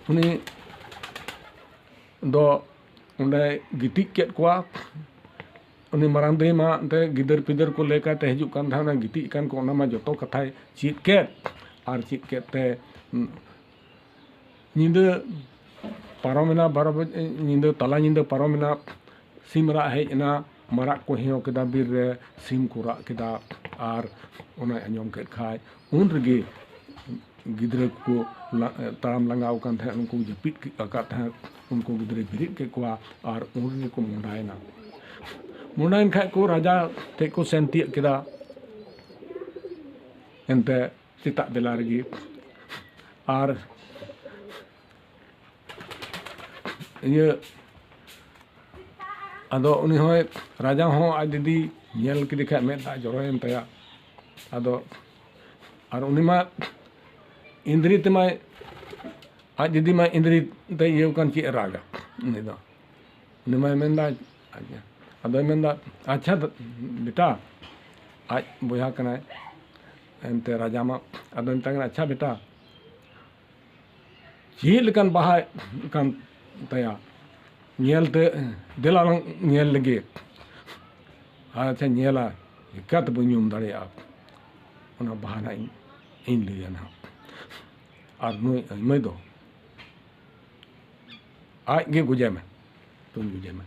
ᱩᱱᱤ ᱫᱚ ᱚᱸᱰᱮ ᱜᱤᱛᱤᱡ ᱠᱮᱫ ᱠᱚᱣᱟ᱾ ᱩᱱᱤ ᱢᱟᱨᱟᱝ ᱫᱟᱹᱭ ᱢᱟ ᱮᱱᱛᱮ ᱜᱤᱫᱟᱹᱨ ᱯᱤᱫᱟᱹᱨ ᱠᱚ ᱞᱟᱹᱭ ᱠᱟᱛᱮ ᱦᱤᱡᱩᱜ ᱠᱟᱱ ᱛᱟᱦᱮᱸ, ᱚᱱᱟ ᱜᱤᱛᱤᱡ ᱟᱠᱟᱱ ᱠᱚ, ᱚᱱᱟ ᱢᱟ ᱡᱚᱛᱚ ᱠᱟᱛᱷᱟᱭ ᱪᱮᱫ ᱠᱮᱫ᱾ ᱟᱨ ᱪᱮᱫ ᱠᱮᱫ ᱛᱮ, ᱩᱸ, ᱧᱤᱫᱟᱹ ᱯᱟᱨᱚᱢᱮᱱᱟ, ᱵᱟᱨᱚ ᱵᱟᱡᱮ ᱧᱤᱫᱟᱹ, ᱛᱟᱞᱟ ᱧᱤᱫᱟᱹ ᱯᱟᱨᱚᱢᱮᱱᱟ, ᱥᱤᱢ ᱨᱟᱜ ᱦᱮᱡ ᱮᱱᱟ, ᱢᱟᱨᱟᱜ ᱠᱚ ᱦᱮᱸᱭᱚ ᱠᱮᱫᱟ, ᱵᱤᱨ ᱨᱮ ᱥᱤᱢ ᱠᱚ ᱨᱟᱜ ᱠᱮᱫᱟ᱾ ᱟᱨ ᱚᱱᱟᱭ ᱟᱸᱡᱚᱢ ᱠᱮᱫ ᱠᱷᱟᱡ, ᱩᱱ ᱨᱮᱜᱮ ᱜᱤᱫᱽᱨᱟᱹ ᱠᱚ ᱞᱟ-, ᱛᱟᱲᱟᱢ ᱞᱟᱸᱜᱟᱣ ᱟᱠᱟᱱ ᱛᱟᱦᱮᱸᱫ, ᱩᱱᱠᱩ ᱡᱟᱹᱯᱤᱫ ᱟᱠᱟᱫ ᱛᱟᱦᱮᱸᱫ, ᱩᱱᱠᱩ ᱜᱤᱫᱽᱨᱟᱹᱭ ᱵᱮᱨᱮᱫ ᱠᱮᱫ ᱠᱚᱣᱟ᱾ ᱟᱨ ᱩᱱ ᱨᱮᱜᱮ ᱠᱚ ᱢᱚᱦᱰᱟᱭᱮᱱᱟ᱾ ᱢᱚᱦᱰᱟᱭᱮᱱ ᱠᱷᱟᱡ ᱠᱚ ᱨᱟᱡᱟ ᱴᱷᱮᱡ ᱠᱚ ᱥᱮᱱ ᱛᱤᱭᱟᱹᱜ ᱠᱮᱫᱟ᱾ ᱮᱱᱛᱮ ᱥᱮᱛᱟᱜ ᱵᱮᱞᱟ ᱨᱮᱜᱮ᱾ ᱟᱨ ᱤᱭᱟᱹ, ᱟᱫᱚ ᱩᱱᱤ ᱦᱚᱸᱭ, ᱨᱟᱡᱟ ᱦᱚᱸ ᱟᱡ ᱫᱤᱫᱤ ᱧᱮᱞ ᱠᱮᱫᱮ ᱠᱷᱟᱡ ᱢᱮᱫ ᱫᱟᱜ ᱡᱚᱨᱚᱭᱮᱱ ᱛᱟᱭᱟ᱾ ᱟᱫᱚ ᱟᱨ ᱩᱱᱤ ᱢᱟ ᱤᱱᱫᱨᱤ ᱛᱮᱢᱟᱭ, ᱟᱡ ᱫᱤᱫᱤ ᱢᱟ ᱤᱱᱫᱨᱤ ᱛᱮ ᱤᱭᱟᱹ ᱠᱟᱱ, ᱪᱮᱫ ᱮ ᱨᱟᱜᱟ ᱩᱱᱤ ᱫᱚ? ᱩᱱᱤ ᱢᱟᱭ ᱢᱮᱱᱫᱟ, ᱟᱪᱪᱷᱟ᱾ ᱟᱫᱚᱭ ᱢᱮᱱᱫᱟ, ᱟᱪᱪᱷᱟ ᱫᱟ-, ᱵᱮᱴᱟ, ᱟᱡ ᱵᱚᱭᱦᱟ ᱠᱟᱱᱟᱭ ᱮᱱᱛᱮ ᱨᱟᱡᱟ ᱢᱟ᱾ ᱟᱫᱚᱭ ᱢᱮᱛᱟᱭ ᱠᱟᱱᱟ, ᱟᱪᱪᱷᱟ ᱵᱮᱴᱟ, ᱪᱮᱫ ᱞᱮᱠᱟᱱ ᱵᱟᱦᱟ ᱠᱟᱱ ᱛᱟᱭᱟ, ᱧᱮᱞ ᱛᱮ, ᱫᱮᱞᱟ ᱞᱟᱝ ᱧᱮᱞ ᱞᱮᱜᱮ᱾ ᱟᱪᱪᱷᱟ, ᱧᱮᱞᱟ, ᱪᱤᱠᱟᱹ ᱛᱮ ᱵᱟᱹᱧ ᱧᱩᱢ ᱫᱟᱲᱮᱭᱟᱜᱼᱟ? ᱚᱱᱟ ᱵᱟᱦᱟ ᱱᱟᱜ ᱤᱧ, ᱤᱧ ᱞᱟᱹᱭᱟ ᱱᱟᱜ᱾ ᱟᱨ ᱱᱩᱭ ᱟᱹᱭᱢᱟᱹᱭ ᱫᱚ ᱟᱡ ᱜᱮ ᱜᱚᱡᱮ ᱢᱮ, ᱛᱩᱧ ᱜᱚᱡᱮ ᱢᱮ᱾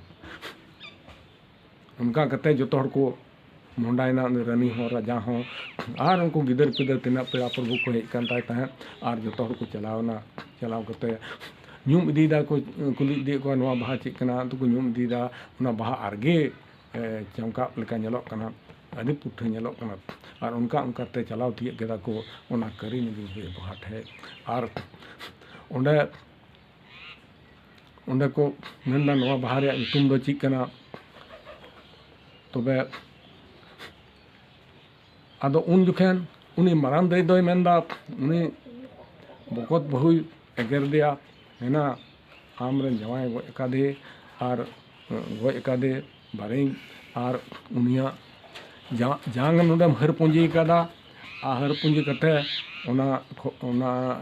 ᱚᱱᱠᱟ ᱠᱟᱛᱮ ᱡᱚᱛᱚ ᱦᱚᱲ ᱠᱚ ᱢᱚᱦᱰᱟᱭᱮᱱᱟ, ᱩᱱᱤ ᱨᱟᱹᱱᱤ ᱦᱚᱸ, ᱨᱟᱡᱟ ᱦᱚᱸ, ᱟᱨ ᱩᱱᱠᱩ ᱜᱤᱫᱟᱹᱨ ᱯᱤᱫᱟᱹᱨ ᱛᱤᱱᱟᱹᱜ ᱯᱮᱲᱟ ᱯᱨᱚᱵᱷᱩ ᱠᱚ ᱦᱮᱡ ᱠᱟᱱ ᱛᱟᱭ ᱛᱟᱦᱮᱸᱫ, ᱟᱨ ᱡᱚᱛᱚ ᱦᱚᱲ ᱠᱚ ᱪᱟᱞᱟᱣᱮᱱᱟ᱾ ᱪᱟᱞᱟᱣ ᱠᱟᱛᱮ ᱧᱩᱢ ᱤᱫᱤᱭᱮᱫᱟ ᱠᱚ, ᱠᱩᱞᱤ ᱤᱫᱤᱭᱮᱫ ᱠᱚᱣᱟ, ᱱᱚᱣᱟ ᱵᱟᱦᱟ ᱪᱮᱫ ᱠᱟᱱᱟ? ᱟᱫᱚ ᱠᱚ ᱧᱩᱢ ᱤᱫᱤᱭᱮᱫᱟ, ᱚᱱᱟ ᱵᱟᱦᱟ ᱟᱨᱜᱮ, ᱮ, ᱪᱟᱢᱠᱟᱜ ᱞᱮᱠᱟ ᱧᱮᱞᱚᱜ ᱠᱟᱱᱟ, ᱟᱹᱰᱤ ᱯᱩᱴᱷᱟᱹ ᱧᱮᱞᱚᱜ ᱠᱟᱱᱟ᱾ ᱟᱨ ᱚᱱᱠᱟ ᱚᱱᱠᱟᱛᱮ ᱪᱟᱞᱟᱣ ᱛᱤᱭᱟᱹᱜ ᱠᱮᱫᱟ ᱠᱚ ᱚᱱᱟ ᱠᱟᱹᱨᱤ ᱱᱟᱹᱜᱤᱱ ᱵᱟᱦᱟ ᱴᱷᱮᱡ᱾ ᱟᱨ ᱚᱸᱰᱮ ᱚᱸᱰᱮ ᱠᱚ ᱢᱮᱱᱫᱟ, ᱱᱚᱣᱟ ᱵᱟᱦᱟ ᱨᱮᱭᱟᱜ ᱧᱩᱛᱩᱢ ᱫᱚ ᱪᱮᱫ ᱠᱟᱱᱟ? ᱛᱚᱵᱮ ᱟᱫᱚ ᱩᱱ ᱡᱚᱠᱷᱮᱱ ᱩᱱᱤ ᱢᱟᱨᱟᱝ ᱫᱟᱹᱭ ᱫᱚᱭ ᱢᱮᱱᱫᱟ, ᱩᱱᱤ ᱵᱚᱠᱚᱛ ᱵᱟᱹᱦᱩᱭ ᱮᱜᱮᱨ ᱫᱮᱭᱟ, ᱢᱮᱱᱟ, ᱟᱢᱨᱮᱱ ᱡᱟᱶᱟᱭ ᱜᱚᱡ ᱟᱠᱟᱫᱮ ᱟᱨ ᱜᱚᱡ ᱟᱠᱟᱫᱮ ᱵᱟᱨᱮᱧ ᱟᱨ ᱩᱱᱤᱭᱟᱜ ᱡᱟ-, ᱡᱟᱝ ᱱᱚᱰᱮᱢ ᱦᱟᱹᱨ ᱯᱩᱸᱡᱤ ᱠᱟᱫᱟ, ᱟᱨ ᱦᱟᱹᱨ ᱯᱩᱸᱡᱤ ᱠᱟᱛᱮ ᱚᱱᱟ ᱠᱷᱚ-, ᱚᱱᱟ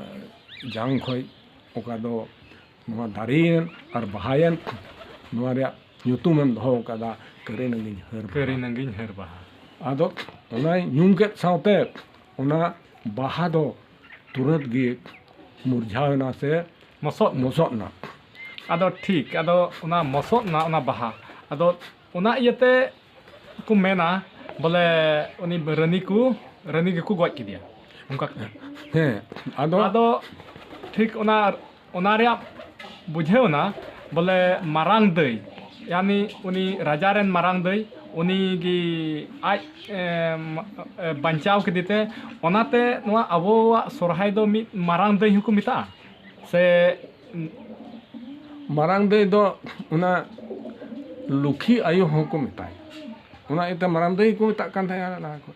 ᱡᱟᱝ ᱠᱷᱚᱡ ᱚᱠᱟ ᱫᱚ ᱱᱚᱣᱟ ᱫᱟᱨᱮᱭᱮᱱ ᱟᱨ ᱵᱟᱦᱟᱭᱮᱱ, ᱱᱚᱣᱟ ᱨᱮᱭᱟᱜ ᱧᱩᱛᱩᱢᱮᱢ ᱫᱚᱦᱚ ᱠᱟᱫᱟ ᱠᱟᱹᱨᱤ ᱱᱟᱹᱜᱤᱧ ᱦᱟᱹᱨ ᱵᱟᱦᱟ᱾ ᱠᱟᱹᱨᱤ ᱱᱟᱹᱜᱤᱧ ᱦᱟᱹᱨ ᱵᱟᱦᱟ᱾ ᱟᱫᱚ ᱚᱱᱟᱭ ᱧᱩᱢ ᱠᱮᱫ ᱥᱟᱶᱛᱮ ᱚᱱᱟ ᱵᱟᱦᱟ ᱫᱚ ᱛᱩᱨᱟᱹᱛ ᱜᱮ ᱢᱩᱨᱡᱷᱟᱣ ᱮᱱᱟ ᱥᱮ ᱢᱚᱥᱚᱜ ᱮᱱᱟ᱾ ᱢᱚᱥᱚᱜ ᱮᱱᱟ᱾ ᱟᱫᱚ ᱴᱷᱤᱠ, ᱟᱫᱚ ᱚᱱᱟ ᱢᱚᱥᱚᱜ ᱮᱱᱟ, ᱚᱱᱟ ᱵᱟᱦᱟ, ᱟᱫᱚ ᱚᱱᱟ ᱤᱭᱟᱹᱛᱮ ᱠᱚ ᱢᱮᱱᱟ ᱵᱚᱞᱮ ᱩᱱᱤ ᱨᱟᱹᱱᱤ ᱠᱚ, ᱨᱟᱹᱱᱤ ᱜᱮᱠᱚ ᱜᱚᱡ ᱠᱮᱫᱮᱭᱟ, ᱚᱱᱠᱟ᱾ ᱦᱮᱸ, ᱟᱫᱚ ᱟᱫᱚ ᱴᱷᱤᱠ ᱚᱱᱟ, ᱚᱱᱟ ᱨᱮᱭᱟᱜ ᱵᱩᱡᱷᱟᱹᱣ ᱮᱱᱟ ᱵᱚᱞᱮ ᱢᱟᱨᱟᱝ ᱫᱟᱹᱭ, ᱭᱟᱱᱤ ᱩᱱᱤ ᱨᱟᱡᱟ ᱨᱮᱱ ᱢᱟᱨᱟᱝ ᱫᱟᱹᱭ, ᱩᱱᱤ ᱜᱮ ᱟᱡ, ᱮᱢ, ᱮ, ᱵᱟᱧᱪᱟᱣ ᱠᱮᱫᱮ ᱛᱮ, ᱚᱱᱟᱛᱮ ᱱᱚᱣᱟ ᱟᱵᱚᱣᱟᱜ ᱥᱚᱨᱦᱟᱭ ᱫᱚ ᱢᱤᱫ ᱢᱟᱨᱟᱝ ᱫᱟᱹᱭ ᱦᱚᱸᱠᱚ ᱢᱮᱛᱟᱜᱼᱟ ᱥᱮ? ᱢᱟᱨᱟᱝ ᱫᱟᱹᱭ ᱫᱚ ᱚᱱᱟ ᱞᱩᱠᱷᱤ ᱟᱭᱳ ᱦᱚᱸᱠᱚ ᱢᱮᱛᱟᱭᱟ, ᱚᱱᱟ ᱤᱭᱟᱹᱛᱮ ᱢᱟᱨᱟᱝ ᱫᱟᱹᱭ ᱠᱚ ᱢᱮᱛᱟᱜ ᱠᱟᱱ ᱛᱟᱦᱮᱸᱱᱟ ᱞᱟᱦᱟ ᱠᱷᱚᱱ᱾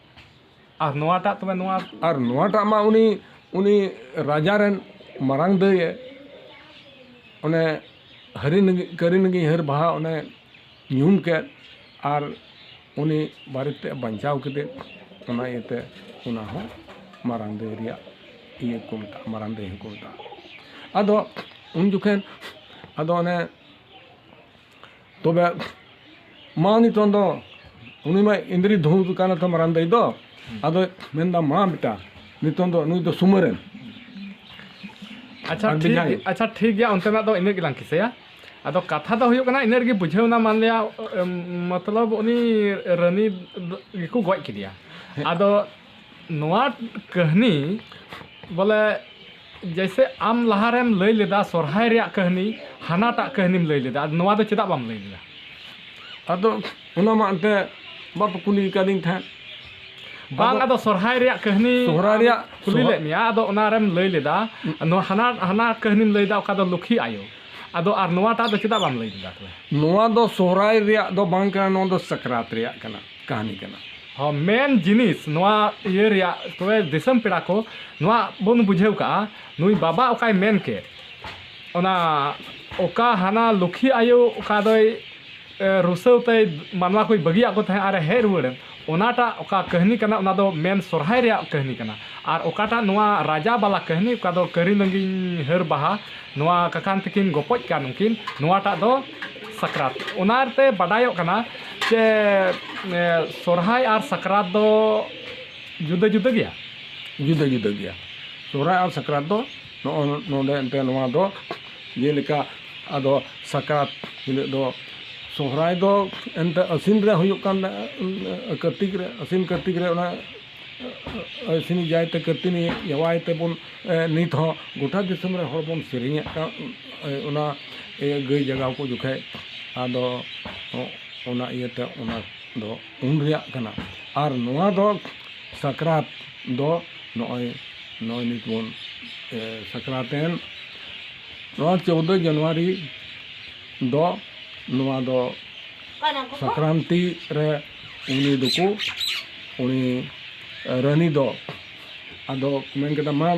ᱟᱨ ᱱᱚᱣᱟᱴᱟᱜ ᱛᱚᱵᱮ ᱱᱚᱣᱟ ᱟᱨ ᱱᱚᱣᱟᱴᱟᱜ ᱢᱟ ᱩᱱᱤ, ᱩᱱᱤ ᱨᱟᱡᱟ ᱨᱮᱱ ᱢᱟᱨᱟᱝ ᱫᱟᱹᱭᱮ ᱚᱱᱮ ᱦᱟᱹᱨᱤ ᱱᱟᱹᱜᱤ-, ᱠᱟᱹᱨᱤ ᱱᱟᱹᱜᱤᱧ ᱦᱟᱹᱨ ᱵᱟᱦᱟ ᱚᱱᱮ ᱧᱩᱢ ᱠᱮᱫ ᱟᱨ ᱩᱱᱤ ᱵᱟᱨᱮᱛ ᱛᱮ ᱵᱟᱧᱪᱟᱣ ᱠᱮᱫᱮ, ᱚᱱᱟ ᱤᱭᱟᱹᱛᱮ ᱚᱱᱟ ᱦᱚᱸ ᱢᱟᱨᱟᱝ ᱫᱟᱹᱭ ᱨᱮᱭᱟᱜ ᱤᱭᱟᱹ ᱠᱚ ᱢᱮᱛᱟᱜᱼᱟ, ᱢᱟᱨᱟᱝ ᱫᱟᱹᱭ ᱦᱚᱸᱠᱚ ᱢᱮᱛᱟᱜᱼᱟ᱾ ᱟᱫᱚ ᱩᱱ ᱡᱚᱠᱷᱮᱱ ᱟᱫᱚ ᱚᱱᱮ ᱛᱚᱵᱮ ᱢᱟ ᱱᱤᱛᱚᱝ ᱫᱚ ᱩᱱᱤ ᱢᱟ ᱤᱱᱫᱨᱤ ᱫᱷᱩ ᱠᱟᱱᱟ ᱛᱚ ᱢᱟᱨᱟᱝ ᱫᱟᱹᱭ ᱫᱚ᱾ ᱦᱩᱸ᱾ ᱟᱫᱚ ᱢᱮᱱᱫᱟ, "ᱢᱟ ᱵᱮᱴᱟ, ᱱᱤᱛᱚᱝ ᱫᱚ ᱱᱩᱭ ᱫᱚ ᱥᱩᱢᱟᱹᱨᱮᱱ ᱟᱪᱪᱷᱟ, ᱟᱨ ᱴᱷᱤᱠ ᱵᱮᱡᱷᱟ ᱜᱮ-, ᱜᱮ᱾ ᱟᱪᱪᱷᱟ, ᱴᱷᱤᱠ ᱜᱮᱭᱟ, ᱚᱱᱛᱮᱱᱟᱜ ᱫᱚ ᱤᱱᱟᱹᱜ ᱜᱮᱞᱟᱝ ᱠᱤᱥᱟᱹᱭᱟ᱾ ᱟᱫᱚ ᱠᱟᱛᱷᱟ ᱫᱚ ᱦᱩᱭᱩᱜ ᱠᱟᱱᱟ, ᱤᱱᱟᱹ ᱨᱮᱜᱮ ᱵᱩᱡᱷᱟᱹᱣ ᱮᱱᱟ, ᱢᱟᱱ ᱞᱤᱭᱟ, ᱮᱢ, ᱢᱚᱛᱞᱚᱵ ᱩᱱᱤ ᱨᱟᱹᱱᱤ ᱫᱚ, ᱜᱮᱠᱚ ᱜᱚᱡ ᱠᱮᱫᱮᱭᱟ᱾ ᱦᱮᱸ᱾ ᱟᱫᱚ ᱱᱚᱣᱟ ᱠᱟᱹᱦᱱᱤ ᱵᱚᱞᱮ ᱡᱮᱭᱥᱮ ᱟᱢ ᱞᱟᱦᱟᱨᱮᱢ ᱞᱟᱹᱭ ᱞᱮᱫᱟ ᱥᱚᱨᱦᱟᱭ ᱨᱮᱭᱟᱜ ᱠᱟᱹᱦᱱᱤ, ᱦᱟᱱᱟᱴᱟᱜ ᱠᱟᱹᱦᱱᱤᱢ ᱞᱟᱹᱭ ᱞᱮᱫᱟ, ᱟᱫᱚ ᱱᱚᱣᱟ ᱫᱚ ᱪᱮᱫᱟᱜ ᱵᱟᱢ ᱞᱟᱹᱭ ᱞᱮᱫᱟ? ᱟᱫᱚ ᱚᱱᱟ ᱢᱟ ᱮᱱᱛᱮ ᱵᱟᱯᱮ ᱠᱩᱞᱤ ᱟᱠᱟᱫᱤᱧ ᱛᱟᱦᱮᱸᱫ᱾ ᱵᱟᱝ, ᱟᱫᱚ ᱟᱫᱚ ᱥᱚᱨᱦᱟᱭ ᱨᱮᱭᱟᱜ ᱠᱟᱹᱦᱱᱤ ᱥᱚᱨᱦᱟᱭ ᱨᱮᱭᱟᱜ ᱠᱩᱞᱤ ᱥᱚᱨᱦᱟᱭ ᱞᱮᱫ ᱢᱮᱭᱟ, ᱟᱫᱚ ᱚᱱᱟᱨᱮᱢ ᱞᱟᱹᱭ ᱞᱮᱫᱟ, ᱦᱩᱸ᱾ ᱱᱚᱣᱟ ᱦᱟᱱᱟ, ᱦᱟᱱᱟ ᱠᱟᱹᱦᱱᱤᱢ ᱞᱟᱹᱭ ᱮᱫᱟ, ᱚᱠᱟ ᱫᱚ ᱞᱩᱠᱷᱤ ᱟᱭᱳ, ᱟᱫᱚ ᱟᱨ ᱱᱚᱣᱟᱴᱟᱜ ᱫᱚ ᱪᱮᱫᱟᱜ ᱵᱟᱢ ᱞᱟᱹᱭ ᱞᱮᱫᱟ ᱛᱚᱵᱮ? ᱱᱚᱣᱟ ᱫᱚ ᱥᱚᱦᱨᱟᱭ ᱨᱮᱭᱟᱜ ᱫᱚ ᱵᱟᱝ ᱠᱟᱱᱟ, ᱱᱚᱣᱟ ᱫᱚ ᱥᱟᱠᱨᱟᱛ ᱨᱮᱭᱟᱜ ᱠᱟᱱᱟ, ᱠᱟᱹᱦᱱᱤ ᱠᱟᱱᱟ᱾ ᱦᱚᱸ, ᱢᱮᱱ ᱡᱤᱱᱤᱥ ᱱᱚᱣᱟ ᱤᱭᱟᱹ ᱨᱮᱭᱟᱜ, ᱛᱚᱵᱮ ᱫᱤᱥᱚᱢ ᱯᱮᱲᱟ ᱠᱚ, ᱱᱚᱣᱟ ᱵᱚᱱ ᱵᱩᱡᱷᱟᱹᱣ ᱠᱟᱜᱼᱟ, ᱱᱩᱭ ᱵᱟᱵᱟ ᱚᱠᱟᱭ ᱢᱮᱱ ᱠᱮᱫ, ᱚᱱᱟ ᱚᱠᱟ ᱦᱟᱱᱟ ᱞᱩᱠᱷᱤ ᱟᱭᱳ ᱚᱠᱟ ᱫᱚᱭ ᱨᱩᱥᱟᱹᱣ ᱛᱮᱭ ᱢᱟᱱᱣᱟ ᱠᱚᱭ ᱵᱟᱹᱜᱤᱭᱟᱜ ᱠᱚ ᱛᱟᱦᱮᱸᱫ ᱟᱨᱮ ᱦᱮᱡ ᱨᱩᱣᱟᱹᱲᱮᱱ, ᱚᱱᱟᱴᱟᱜ ᱚᱠᱟ ᱠᱟᱹᱦᱱᱤ ᱠᱟᱱᱟ, ᱚᱱᱟ ᱫᱚ ᱢᱮᱱ ᱥᱚᱨᱦᱟᱭ ᱨᱮᱭᱟᱜ ᱠᱟᱹᱦᱱᱤ ᱠᱟᱱᱟ᱾ ᱟᱨ ᱚᱠᱟᱴᱟᱜ ᱱᱚᱣᱟ ᱨᱟᱡᱟ ᱵᱟᱞᱟ ᱠᱟᱹᱦᱱᱤ, ᱚᱠᱟ ᱫᱚ ᱠᱟᱹᱨᱤ ᱱᱟᱹᱜᱤᱱ ᱦᱟᱹᱨ ᱵᱟᱦᱟ, ᱱᱚᱣᱟ ᱠᱟᱠᱷᱟᱱ ᱛᱤᱠᱤᱱ ᱜᱚᱯᱚᱡ ᱠᱟᱱ ᱩᱱᱠᱤᱱ, ᱱᱚᱣᱟᱴᱟᱜ ᱫᱚ ᱥᱟᱠᱨᱟᱛ᱾ ᱚᱱᱟᱛᱮ ᱵᱟᱰᱟᱭᱚᱜ ᱠᱟᱱᱟ ᱡᱮ, ᱮ, ᱥᱚᱨᱦᱟᱭ ᱟᱨ ᱥᱟᱠᱨᱟᱛ ᱫᱚ ᱡᱩᱫᱟᱹ ᱡᱩᱫᱟᱹ ᱜᱮᱭᱟ᱾ ᱡᱩᱫᱟᱹ ᱡᱩᱫᱟᱹ ᱜᱮᱭᱟ᱾ ᱥᱚᱦᱨᱟᱭ ᱟᱨ ᱥᱟᱠᱨᱟᱛ ᱫᱚ ᱱᱚᱜᱼᱚ ᱱᱚᱰᱮ ᱮᱱᱛᱮ ᱱᱚᱣᱟ ᱫᱚ ᱡᱮᱞᱮᱠᱟ, ᱟᱫᱚ ᱥᱟᱠᱨᱟᱛ ᱦᱤᱞᱳᱜ ᱫᱚ ᱥᱚᱦᱨᱟᱭ ᱫᱚ ᱮᱱᱛᱮ ᱟᱹᱥᱤᱱ ᱨᱮ ᱦᱩᱭᱩᱜ ᱠᱟᱱ, ᱠᱟᱹᱨᱛᱤᱠ ᱨᱮ, ᱟᱹᱥᱤᱱ ᱠᱟᱹᱨᱛᱤᱠ ᱨᱮ ᱚᱱᱟ ᱟᱹᱥᱤᱱ ᱡᱟᱭ ᱛᱮ ᱠᱟᱹᱨᱛᱤᱱᱤ ᱡᱟᱣᱟᱭ ᱛᱮᱵᱚᱱ, ᱮ, ᱱᱤᱛ ᱦᱚᱸ ᱜᱚᱴᱟ ᱫᱤᱥᱚᱢ ᱨᱮ ᱦᱚᱲ ᱵᱚᱱ ᱥᱮᱨᱮᱧᱮᱫ ᱠᱟᱱ, ᱮ, ᱚᱱᱟ, ᱮ, ᱜᱟᱹᱭ ᱡᱟᱜᱟᱣ ᱠᱚ ᱡᱚᱠᱷᱮᱡ᱾ ᱟᱫᱚ ᱚᱱᱟ ᱤᱭᱟᱹᱛᱮ ᱚᱱᱟ ᱫᱚ ᱩᱱ ᱨᱮᱭᱟᱜ ᱠᱟᱱᱟ᱾ ᱟᱨ ᱱᱚᱣᱟ ᱫᱚ ᱥᱟᱠᱨᱟᱛ ᱫᱚ ᱱᱚᱜᱼᱚᱭ, ᱱᱚᱜᱼᱚᱭ ᱱᱤᱛ ᱵᱚᱱ, ᱮ, ᱥᱟᱠᱨᱟᱛ ᱮᱱ, ᱱᱚᱣᱟ ᱪᱳᱫᱫᱳ ᱡᱟᱱᱩᱣᱟᱨᱤ ᱫᱚ, ᱱᱚᱣᱟ ᱫᱚ ᱥᱟᱠᱨᱟᱱᱛᱤ ᱨᱮ ᱩᱱᱤ ᱫᱚᱠᱚ, ᱩᱱᱤ ᱨᱟᱹᱱᱤ ᱫᱚ ᱟᱫᱚ ᱢᱮᱱ ᱠᱮᱫᱟ, "ᱢᱟ,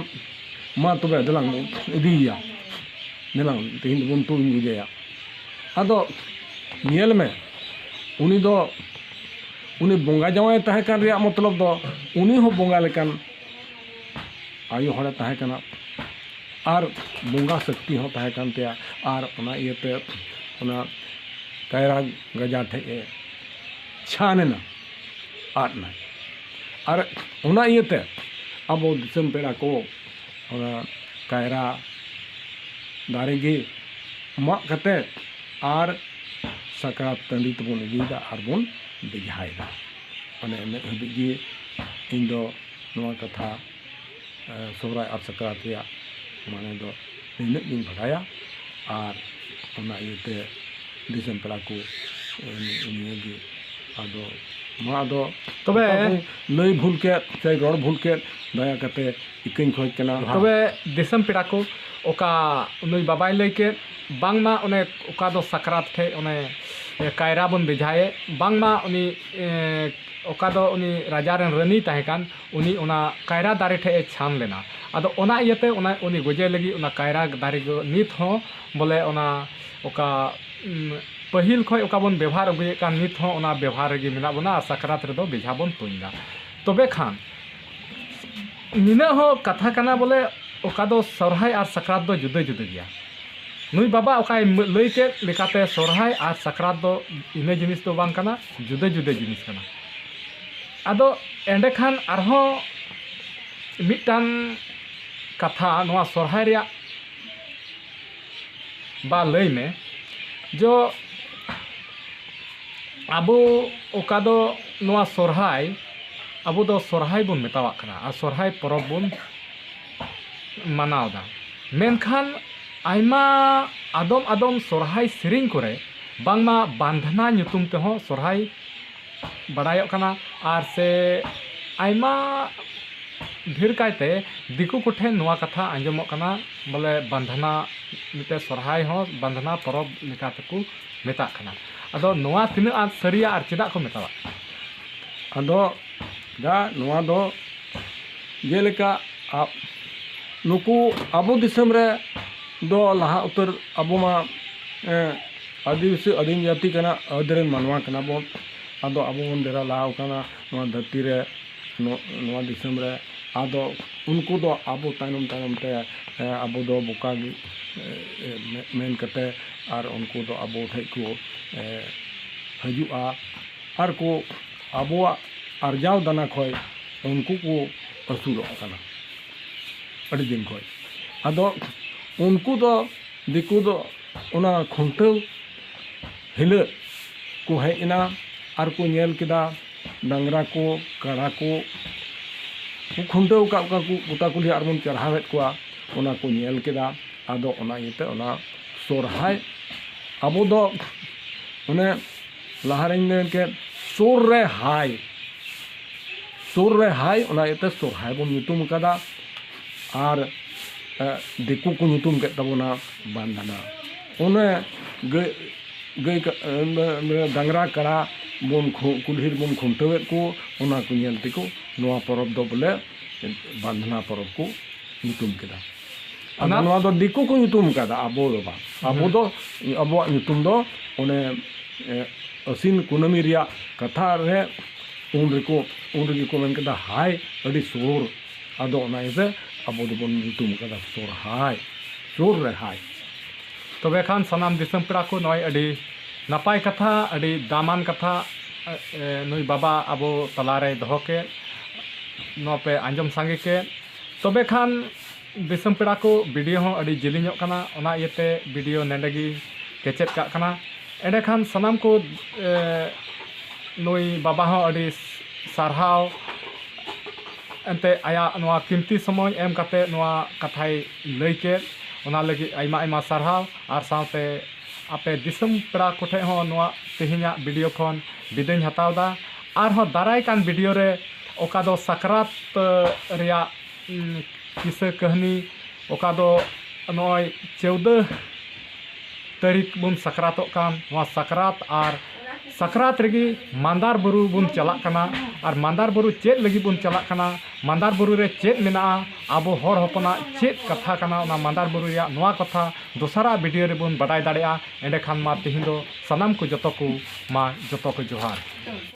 ᱢᱟ ᱛᱚᱵᱮ ᱫᱮᱞᱟᱝ ᱤᱫᱤᱭᱮᱭᱟ, ᱫᱮᱞᱟᱝ ᱛᱮᱦᱮᱧ ᱫᱚᱵᱚᱱ ᱛᱩᱧ ᱜᱚᱡᱮᱭᱟ᱾" ᱟᱫᱚ ᱧᱮᱞ ᱢᱮ, ᱩᱱᱤ ᱫᱚ, ᱩᱱᱤ ᱵᱚᱸᱜᱟ ᱡᱟᱶᱟᱭ ᱛᱟᱦᱮᱸ ᱠᱟᱱ ᱨᱮᱭᱟᱜ ᱢᱚᱛᱞᱚᱵ ᱫᱚ ᱩᱱᱤ ᱦᱚᱸ ᱵᱚᱸᱜᱟ ᱞᱮᱠᱟᱱ ᱟᱭᱳ ᱦᱚᱲᱮ ᱛᱟᱦᱮᱸ ᱠᱟᱱᱟ ᱟᱨ ᱵᱚᱸᱜᱟ ᱥᱚᱠᱛᱤ ᱦᱚᱸ ᱛᱟᱦᱮᱸ ᱠᱟᱱ ᱛᱟᱭᱟ᱾ ᱟᱨ ᱚᱱᱟ ᱤᱭᱟᱹᱛᱮ ᱚᱱᱟ ᱠᱟᱭᱨᱟ ᱜᱟᱡᱟᱲ ᱴᱷᱮᱡ ᱮ ᱪᱷᱟᱱ ᱮᱱᱟ, ᱟᱫ ᱮᱱᱟᱭ᱾ ᱟᱨ ᱚᱱᱟ ᱤᱭᱟᱹᱛᱮ ᱟᱵᱚ ᱫᱤᱥᱚᱢ ᱯᱮᱲᱟ ᱠᱚ ᱚᱱᱟ ᱠᱟᱭᱨᱟ ᱫᱟᱨᱮ ᱜᱮ ᱢᱟᱜ ᱠᱟᱛᱮ ᱟᱨ ᱥᱟᱠᱨᱟᱛ ᱴᱟᱺᱰᱤ ᱛᱮᱵᱚᱱ ᱤᱫᱤᱭᱮᱫᱟ ᱟᱨ ᱵᱚᱱ ᱵᱮᱡᱷᱟᱭᱮᱫᱟ᱾ ᱢᱟᱱᱮ ᱤᱱᱟᱹᱜ ᱦᱟᱹᱵᱤᱡ ᱜᱮ ᱤᱧ ᱫᱚ ᱱᱚᱣᱟ ᱠᱟᱛᱷᱟ, ᱮ, ᱥᱚᱦᱨᱟᱭ ᱟᱨ ᱥᱟᱠᱨᱟᱛ ᱨᱮᱭᱟᱜ ᱢᱟᱱᱮ ᱫᱚ ᱱᱤᱱᱟᱹᱜ ᱜᱤᱧ ᱵᱟᱰᱟᱭᱟ᱾ ᱟᱨ ᱚᱱᱟ ᱤᱭᱟᱹᱛᱮ ᱫᱤᱥᱚᱢ ᱯᱮᱲᱟ ᱠᱚ, ᱮ, ᱱᱤᱭᱟᱹ ᱜᱮ᱾ ᱟᱫᱚ ᱱᱚᱣᱟ ᱫᱚ ᱛᱚᱵᱮ ᱚᱠᱟ ᱠᱚ ᱞᱟᱹᱭ ᱵᱷᱩᱞ ᱠᱮᱫ ᱥᱮ ᱨᱚᱲ ᱵᱷᱩᱞ ᱠᱮᱫ, ᱫᱟᱭᱟ ᱠᱟᱛᱮ ᱤᱠᱟᱹᱧ ᱠᱷᱚᱡᱽ ᱠᱟᱱᱟ᱾ ᱛᱚᱵᱮ ᱫᱤᱥᱚᱢ ᱯᱮᱲᱟ ᱠᱚ, ᱚᱠᱟ ᱱᱩᱭ ᱵᱟᱵᱟᱭ ᱞᱟᱹᱭ ᱠᱮᱫ, ᱵᱟᱝᱢᱟ ᱚᱱᱮ ᱚᱠᱟ ᱫᱚ ᱥᱟᱠᱨᱟᱛ ᱴᱷᱮᱡ ᱚᱱᱮ, ᱮ, ᱠᱟᱭᱨᱟ ᱵᱚᱱ ᱵᱮᱡᱷᱟᱭᱮᱫ, ᱵᱟᱝᱢᱟ ᱩᱱᱤ, ᱮ, ᱚᱠᱟ ᱫᱚ ᱩᱱᱤ ᱨᱟᱡᱟ ᱨᱮᱱ ᱨᱟᱹᱱᱤ ᱛᱟᱦᱮᱸ ᱠᱟᱱ, ᱩᱱᱤ ᱚᱱᱟ ᱠᱟᱭᱨᱟ ᱫᱟᱨᱮ ᱴᱷᱮᱡ ᱮ ᱪᱷᱟᱱ ᱞᱮᱱᱟ᱾ ᱟᱫᱚ ᱚᱱᱟ ᱤᱭᱟᱹᱛᱮ ᱚᱱᱟ, ᱩᱱᱤ ᱜᱚᱡᱮ ᱞᱟᱹᱜᱤᱫ ᱚᱱᱟ ᱠᱟᱭᱨᱟ ᱫᱟᱨᱮ ᱫᱚ ᱱᱤᱛ ᱦᱚᱸ ᱵᱚᱞᱮ ᱚᱱᱟ ᱚᱠᱟ, ᱩᱢ, ᱯᱟᱹᱦᱤᱞ ᱠᱷᱚᱱ ᱚᱠᱟ ᱵᱚᱱ ᱵᱮᱵᱷᱟᱨ ᱟᱹᱜᱩᱭᱮᱫ ᱠᱟᱱ, ᱱᱤᱛ ᱦᱚᱸ ᱚᱱᱟ ᱵᱮᱵᱷᱟᱨ ᱨᱮᱜᱮ ᱢᱮᱱᱟᱜ ᱵᱚᱱᱟ ᱟᱨ ᱥᱟᱠᱨᱟᱛ ᱨᱮᱫᱚ ᱵᱮᱡᱷᱟ ᱵᱚᱱ ᱛᱩᱧ ᱮᱫᱟ᱾ ᱛᱚᱵᱮ ᱠᱷᱟᱱ ᱱᱤᱱᱟᱹᱜ ᱦᱚᱸ ᱠᱟᱛᱷᱟ ᱠᱟᱱᱟ ᱵᱚᱞᱮ, ᱚᱠᱟ ᱫᱚ ᱥᱚᱨᱦᱟᱭ ᱟᱨ ᱥᱟᱠᱨᱟᱛ ᱫᱚ ᱡᱩᱫᱟᱹ ᱡᱩᱫᱟᱹ ᱜᱮᱭᱟ᱾ ᱱᱩᱭ ᱵᱟᱵᱟ ᱚᱠᱟᱭ ᱞᱟᱹᱭ ᱠᱮᱫ ᱞᱮᱠᱟᱛᱮ ᱥᱚᱨᱦᱟᱭ ᱟᱨ ᱥᱟᱠᱨᱟᱛ ᱫᱚ ᱤᱱᱟᱹ ᱡᱤᱱᱤᱥ ᱫᱚ ᱵᱟᱝ ᱠᱟᱱᱟ, ᱡᱩᱫᱟᱹ ᱡᱩᱫᱟᱹ ᱡᱤᱱᱤᱥ ᱠᱟᱱᱟ᱾ ᱟᱫᱚ ᱮᱸᱰᱮᱠᱷᱟᱱ ᱟᱨᱦᱚᱸ ᱢᱤᱫᱴᱟᱝ ᱠᱟᱛᱷᱟ ᱱᱚᱣᱟ ᱥᱚᱨᱦᱟᱭ ᱨᱮᱭᱟᱜ ᱵᱟ ᱞᱟᱹᱭ ᱢᱮ, ᱡᱚ ᱟᱵᱚ ᱚᱠᱟ ᱫᱚ ᱱᱚᱣᱟ ᱥᱚᱨᱦᱟᱭ, ᱟᱵᱚ ᱫᱚ ᱥᱚᱨᱦᱟᱭ ᱵᱚᱱ ᱢᱮᱛᱟᱣᱟᱜ ᱠᱟᱱᱟ ᱟᱨ ᱥᱚᱨᱦᱟᱭ ᱯᱚᱨᱚᱵᱽ ᱵᱚᱱ ᱢᱟᱱᱟᱣᱫᱟ᱾ ᱢᱮᱱᱠᱷᱟᱱ ᱟᱭᱢᱟ ᱟᱫᱚᱢ ᱟᱫᱚᱢ ᱥᱚᱨᱦᱟᱭ ᱥᱮᱨᱮᱧ ᱠᱚᱨᱮ ᱵᱟᱝᱢᱟ ᱵᱟᱱᱫᱷᱱᱟ ᱧᱩᱛᱩᱢ ᱛᱮᱦᱚᱸ ᱥᱚᱨᱦᱟᱭ ᱵᱟᱲᱟᱭᱚᱜ ᱠᱟᱱᱟ, ᱟᱨ ᱥᱮ ᱟᱭᱢᱟ ᱰᱷᱮᱨ ᱠᱟᱭᱛᱮ ᱫᱤᱠᱩ ᱠᱚᱴᱷᱮᱱ ᱱᱚᱣᱟ ᱠᱟᱛᱷᱟ ᱟᱸᱡᱚᱢᱚᱜ ᱠᱟᱱᱟ, ᱵᱚᱞᱮ ᱵᱟᱱᱫᱷᱱᱟ, ᱢᱤᱫᱴᱮᱱ ᱥᱚᱨᱦᱟᱭ ᱦᱚᱸ ᱵᱟᱱᱫᱷᱱᱟ ᱯᱚᱨᱚᱵᱽ ᱞᱮᱠᱟ ᱛᱮᱠᱚ ᱢᱮᱛᱟᱜ ᱠᱟᱱᱟ᱾ ᱟᱫᱚ ᱱᱚᱣᱟ ᱛᱤᱱᱟᱹᱜ ᱟᱸᱴ ᱥᱟᱹᱨᱤᱭᱟ ᱟᱨ ᱪᱮᱫᱟᱜ ᱠᱚ ᱢᱮᱛᱟᱣᱟᱜ ᱠᱟᱱᱟ? ᱟᱫᱚ ᱫᱟ ᱱᱚᱣᱟ ᱫᱚ ᱡᱮᱞᱮᱠᱟ ᱟ-, ᱱᱩᱠᱩ ᱟᱵᱚ ᱫᱤᱥᱚᱢ ᱨᱮ ᱫᱚ ᱞᱟᱦᱟ ᱩᱛᱟᱹᱨ ᱟᱵᱚ ᱢᱟ, ᱮ, ᱟᱹᱫᱤᱵᱟᱹᱥᱤ ᱟᱹᱫᱤᱢ ᱡᱟᱹᱛᱤ ᱠᱟᱱᱟ, ᱟᱹᱫ ᱨᱮᱱ ᱢᱟᱱᱣᱟ ᱠᱟᱱᱟ ᱵᱚᱱ᱾ ᱟᱫᱚ ᱟᱵᱚ ᱵᱚᱱ ᱰᱮᱨᱟ ᱞᱟᱦᱟ ᱟᱠᱟᱱᱟ ᱱᱚᱣᱟ ᱫᱷᱟᱹᱨᱛᱤ ᱨᱮ, ᱱᱚ-, ᱱᱚᱣᱟ ᱫᱤᱥᱚᱢ ᱨᱮ᱾ ᱟᱫᱚ ᱩᱱᱠᱩ ᱫᱚ ᱟᱵᱚ ᱛᱟᱭᱱᱚᱢ ᱛᱟᱭᱱᱚᱢ ᱛᱮ, ᱮ, ᱟᱵᱚ ᱫᱚ ᱵᱚᱠᱟ ᱜᱮ, ᱮ, ᱮ, ᱢᱮ-, ᱢᱮᱱ ᱠᱟᱛᱮ ᱟᱨ ᱩᱱᱠᱩ ᱫᱚ ᱟᱵᱚ ᱴᱷᱮᱡ ᱠᱚ, ᱮ, ᱦᱤᱡᱩᱜᱼᱟ ᱟᱨ ᱠᱚ ᱟᱵᱚᱣᱟᱜ ᱟᱨᱡᱟᱣ ᱫᱟᱱᱟ ᱠᱷᱚᱡ ᱩᱱᱠᱩ ᱠᱚ ᱟᱹᱥᱩᱞᱚᱜ ᱠᱟᱱᱟ ᱟᱹᱰᱤ ᱫᱤᱱ ᱠᱷᱚᱡ᱾ ᱟᱫᱚ ᱩᱱᱠᱩ ᱫᱚ, ᱫᱤᱠᱩ ᱫᱚ ᱚᱱᱟ ᱠᱷᱩᱱᱴᱟᱹᱣ ᱦᱤᱞᱳᱜ ᱠᱚ ᱦᱮᱡ ᱮᱱᱟ ᱟᱨ ᱠᱚ ᱧᱮᱞ ᱠᱮᱫᱟ ᱰᱟᱝᱨᱟ ᱠᱚ, ᱠᱟᱲᱟ ᱠᱚ, ᱠᱚ ᱠᱷᱩᱱᱴᱟᱹᱣ ᱟᱠᱟᱫ ᱠᱚᱣᱟ ᱠᱚ, ᱜᱚᱴᱟ ᱠᱩᱞᱦᱤ ᱟᱨᱵᱚᱱ ᱪᱟᱨᱦᱟᱣᱮᱫ ᱠᱚᱣᱟ, ᱚᱱᱟ ᱠᱚ ᱧᱮᱞ ᱠᱮᱫᱟ᱾ ᱟᱫᱚ ᱚᱱᱟ ᱤᱭᱟᱹᱛᱮ ᱚᱱᱟ ᱥᱚᱨᱦᱟᱭ ᱟᱵᱚ ᱫᱚ ᱚᱱᱮ ᱞᱟᱦᱟᱨᱮᱧ ᱢᱮᱱ ᱠᱮᱫ ᱥᱩᱨ ᱨᱮ ᱦᱟᱭ, ᱥᱩᱨ ᱨᱮ ᱦᱟᱭ, ᱚᱱᱟ ᱤᱭᱟᱹᱛᱮ ᱥᱚᱨᱦᱟᱭ ᱵᱚᱱ ᱧᱩᱛᱩᱢ ᱟᱠᱟᱫᱟ᱾ ᱟᱨ, ᱮ, ᱫᱤᱠᱩ ᱠᱚ ᱧᱩᱛᱩᱢ ᱠᱮᱫ ᱛᱟᱵᱚᱱᱟ ᱵᱟᱱᱫᱷᱟᱱᱟ᱾ ᱚᱱᱮ ᱜᱟᱹᱭ, ᱜᱟᱹᱭ ᱠᱟ-, ᱮ, ᱰᱟᱝᱨᱟ ᱠᱟᱲᱟ ᱵᱚᱱ ᱠᱷᱩ-, ᱠᱩᱞᱦᱤ ᱨᱮᱵᱚᱱ ᱠᱷᱩᱱᱴᱟᱹᱣᱮᱫ ᱠᱚ, ᱚᱱᱟ ᱠᱚ ᱧᱮᱞ ᱛᱮᱠᱚ ᱱᱚᱣᱟ ᱯᱚᱨᱚᱵᱽ ᱫᱚ ᱵᱚᱞᱮ ᱵᱟᱱᱫᱷᱟᱱᱟ ᱯᱚᱨᱚᱵᱽ ᱠᱚ ᱧᱩᱛᱩᱢ ᱠᱮᱫᱟ᱾ ᱟᱫᱚ ᱚᱱᱟ ᱱᱚᱣᱟ ᱫᱚ ᱫᱤᱠᱩ ᱠᱚ ᱧᱩᱛᱩᱢ ᱠᱟᱫᱟ, ᱟᱵᱚ ᱫᱚ ᱵᱟᱝ᱾ ᱟᱵᱚ ᱦᱩᱸ᱾ ᱫᱚ, ᱟᱵᱚᱣᱟᱜ ᱧᱩᱛᱩᱢ ᱫᱚ ᱚᱱᱮ, ᱮ, ᱟᱹᱥᱤᱱ ᱠᱩᱱᱟᱹᱢᱤ ᱨᱮᱭᱟᱜ ᱠᱟᱛᱷᱟ ᱨᱮ ᱩᱱ ᱨᱮᱠᱚ, ᱩᱱ ᱨᱮᱜᱮ ᱠᱚ ᱢᱮᱱ ᱠᱮᱫᱟ, "ᱦᱟᱭ, ᱟᱹᱰᱤ ᱥᱩᱨ᱾" ᱟᱫᱚ ᱚᱱᱟ ᱤᱭᱟᱹᱛᱮ ᱟᱵᱚ ᱫᱚᱵᱚᱱ ᱧᱩᱛᱩᱢ ᱠᱟᱫᱟ ᱥᱚᱨᱦᱟᱭ, ᱥᱩᱨ ᱨᱮ ᱦᱟᱭ᱾ ᱛᱚᱵᱮ ᱠᱷᱟᱱ ᱥᱟᱱᱟᱢ ᱫᱤᱥᱚᱢ ᱯᱮᱲᱟ ᱠᱚ, ᱱᱚᱜᱼᱚᱭ ᱟᱹᱰᱤ ᱱᱟᱯᱟᱭ ᱠᱟᱛᱷᱟ, ᱟᱹᱰᱤ ᱫᱟᱢᱟᱱ ᱠᱟᱛᱷᱟ, ᱮ, ᱱᱩᱭ ᱵᱟᱵᱟ ᱟᱵᱚ ᱛᱟᱞᱟᱨᱮᱭ ᱫᱚᱦᱚ ᱠᱮᱫ, ᱱᱚᱣᱟ ᱯᱮ ᱟᱸᱡᱚᱢ ᱥᱟᱸᱜᱮ ᱠᱮᱫ᱾ ᱛᱚᱵᱮ ᱠᱷᱟᱱ ᱫᱤᱥᱚᱢ ᱯᱮᱲᱟ ᱠᱚ, ᱵᱷᱤᱰᱤᱭᱳ ᱦᱚᱸ ᱟᱹᱰᱤ ᱡᱤᱞᱤᱧᱚᱜ ᱠᱟᱱᱟ, ᱚᱱᱟ ᱤᱭᱟᱹᱛᱮ ᱵᱷᱤᱰᱤᱭᱳ ᱱᱚᱰᱮ ᱜᱮ ᱠᱮᱪᱮᱫ ᱠᱟᱜ ᱠᱟᱱᱟ᱾ ᱮᱸᱰᱮᱠᱷᱟᱱ ᱥᱟᱱᱟᱢ ᱠᱚ, ᱮ, ᱱᱩᱭ ᱵᱟᱵᱟ ᱦᱚᱸ ᱟᱹᱰᱤ ᱥᱟᱨᱦᱟᱣ, ᱮᱱᱛᱮ ᱟᱭᱟᱜ ᱱᱚᱣᱟ ᱠᱤᱢᱛᱤ ᱥᱚᱢᱚᱭ ᱮᱢ ᱠᱟᱛᱮ ᱱᱚᱣᱟ ᱠᱟᱛᱷᱟᱭ ᱞᱟᱹᱭ ᱠᱮᱫ, ᱚᱱᱟ ᱞᱟᱹᱜᱤᱫ ᱟᱭᱢᱟ ᱟᱭᱢᱟ ᱥᱟᱨᱦᱟᱣ᱾ ᱟᱨ ᱥᱟᱶᱛᱮ ᱟᱯᱮ ᱫᱤᱥᱚᱢ ᱯᱮᱲᱟ ᱠᱚᱴᱷᱮᱱ ᱦᱚᱸ ᱱᱚᱣᱟ ᱛᱮᱦᱮᱧᱟᱜ ᱵᱷᱤᱰᱤᱭᱳ ᱠᱷᱚᱱ ᱵᱤᱫᱟᱹᱧ ᱦᱟᱛᱟᱣ ᱮᱫᱟ᱾ ᱟᱨᱦᱚᱸ ᱫᱟᱨᱟᱭ ᱠᱟᱱ ᱵᱷᱤᱰᱤᱭᱳ ᱨᱮ, ᱚᱠᱟ ᱫᱚ ᱥᱟᱠᱨᱟᱛ, ᱮ, ᱨᱮᱭᱟᱜ, ᱩᱢ, ᱠᱤᱥᱟᱹ ᱠᱟᱹᱦᱱᱤ, ᱚᱠᱟ ᱫᱚ ᱱᱚᱜᱼᱚᱭ ᱪᱟᱹᱣᱫᱟᱹ ᱛᱟᱹᱨᱤᱠᱷ ᱵᱚᱱ ᱥᱟᱠᱨᱟᱛᱚᱜ ᱠᱟᱱ, ᱱᱚᱣᱟ ᱥᱟᱠᱨᱟᱛ ᱟᱨ ᱥᱟᱠᱨᱟᱛ ᱨᱮᱜᱮ ᱢᱟᱱᱫᱟᱨ ᱵᱩᱨᱩ ᱵᱚᱱ ᱪᱟᱞᱟᱜ ᱠᱟᱱᱟ᱾ ᱟᱨ ᱢᱟᱱᱫᱟᱨ ᱵᱩᱨᱩ ᱪᱮᱫ ᱞᱟᱹᱜᱤᱫ ᱵᱚᱱ ᱪᱟᱞᱟᱜ ᱠᱟᱱᱟ, ᱢᱟᱱᱫᱟᱨ ᱵᱩᱨᱩ ᱨᱮ ᱪᱮᱫ ᱢᱮᱱᱟᱜᱼᱟ, ᱟᱵᱚ ᱦᱚᱲ ᱦᱚᱯᱚᱱᱟᱜ ᱪᱮᱫ ᱠᱟᱛᱷᱟ ᱠᱟᱱᱟ, ᱚᱱᱟ ᱢᱟᱱᱫᱟᱨ ᱵᱩᱨᱩ ᱨᱮᱭᱟᱜ ᱱᱚᱣᱟ ᱠᱟᱛᱷᱟ ᱫᱚᱥᱟᱨᱟᱜ ᱵᱷᱤᱰᱤᱭᱳ ᱨᱮᱵᱚᱱ ᱵᱟᱰᱟᱭ ᱫᱟᱲᱮᱭᱟᱜᱼᱟ᱾ ᱮᱸᱰᱮᱠᱷᱟᱱ ᱢᱟ ᱛᱮᱦᱮᱧ ᱫᱚ ᱥᱟᱱᱟᱢ ᱠᱚ ᱡᱚᱛᱚ ᱠᱚ ᱢᱟ ᱡᱚᱛᱚ ᱠᱚ ᱡᱚᱦᱟᱨ᱾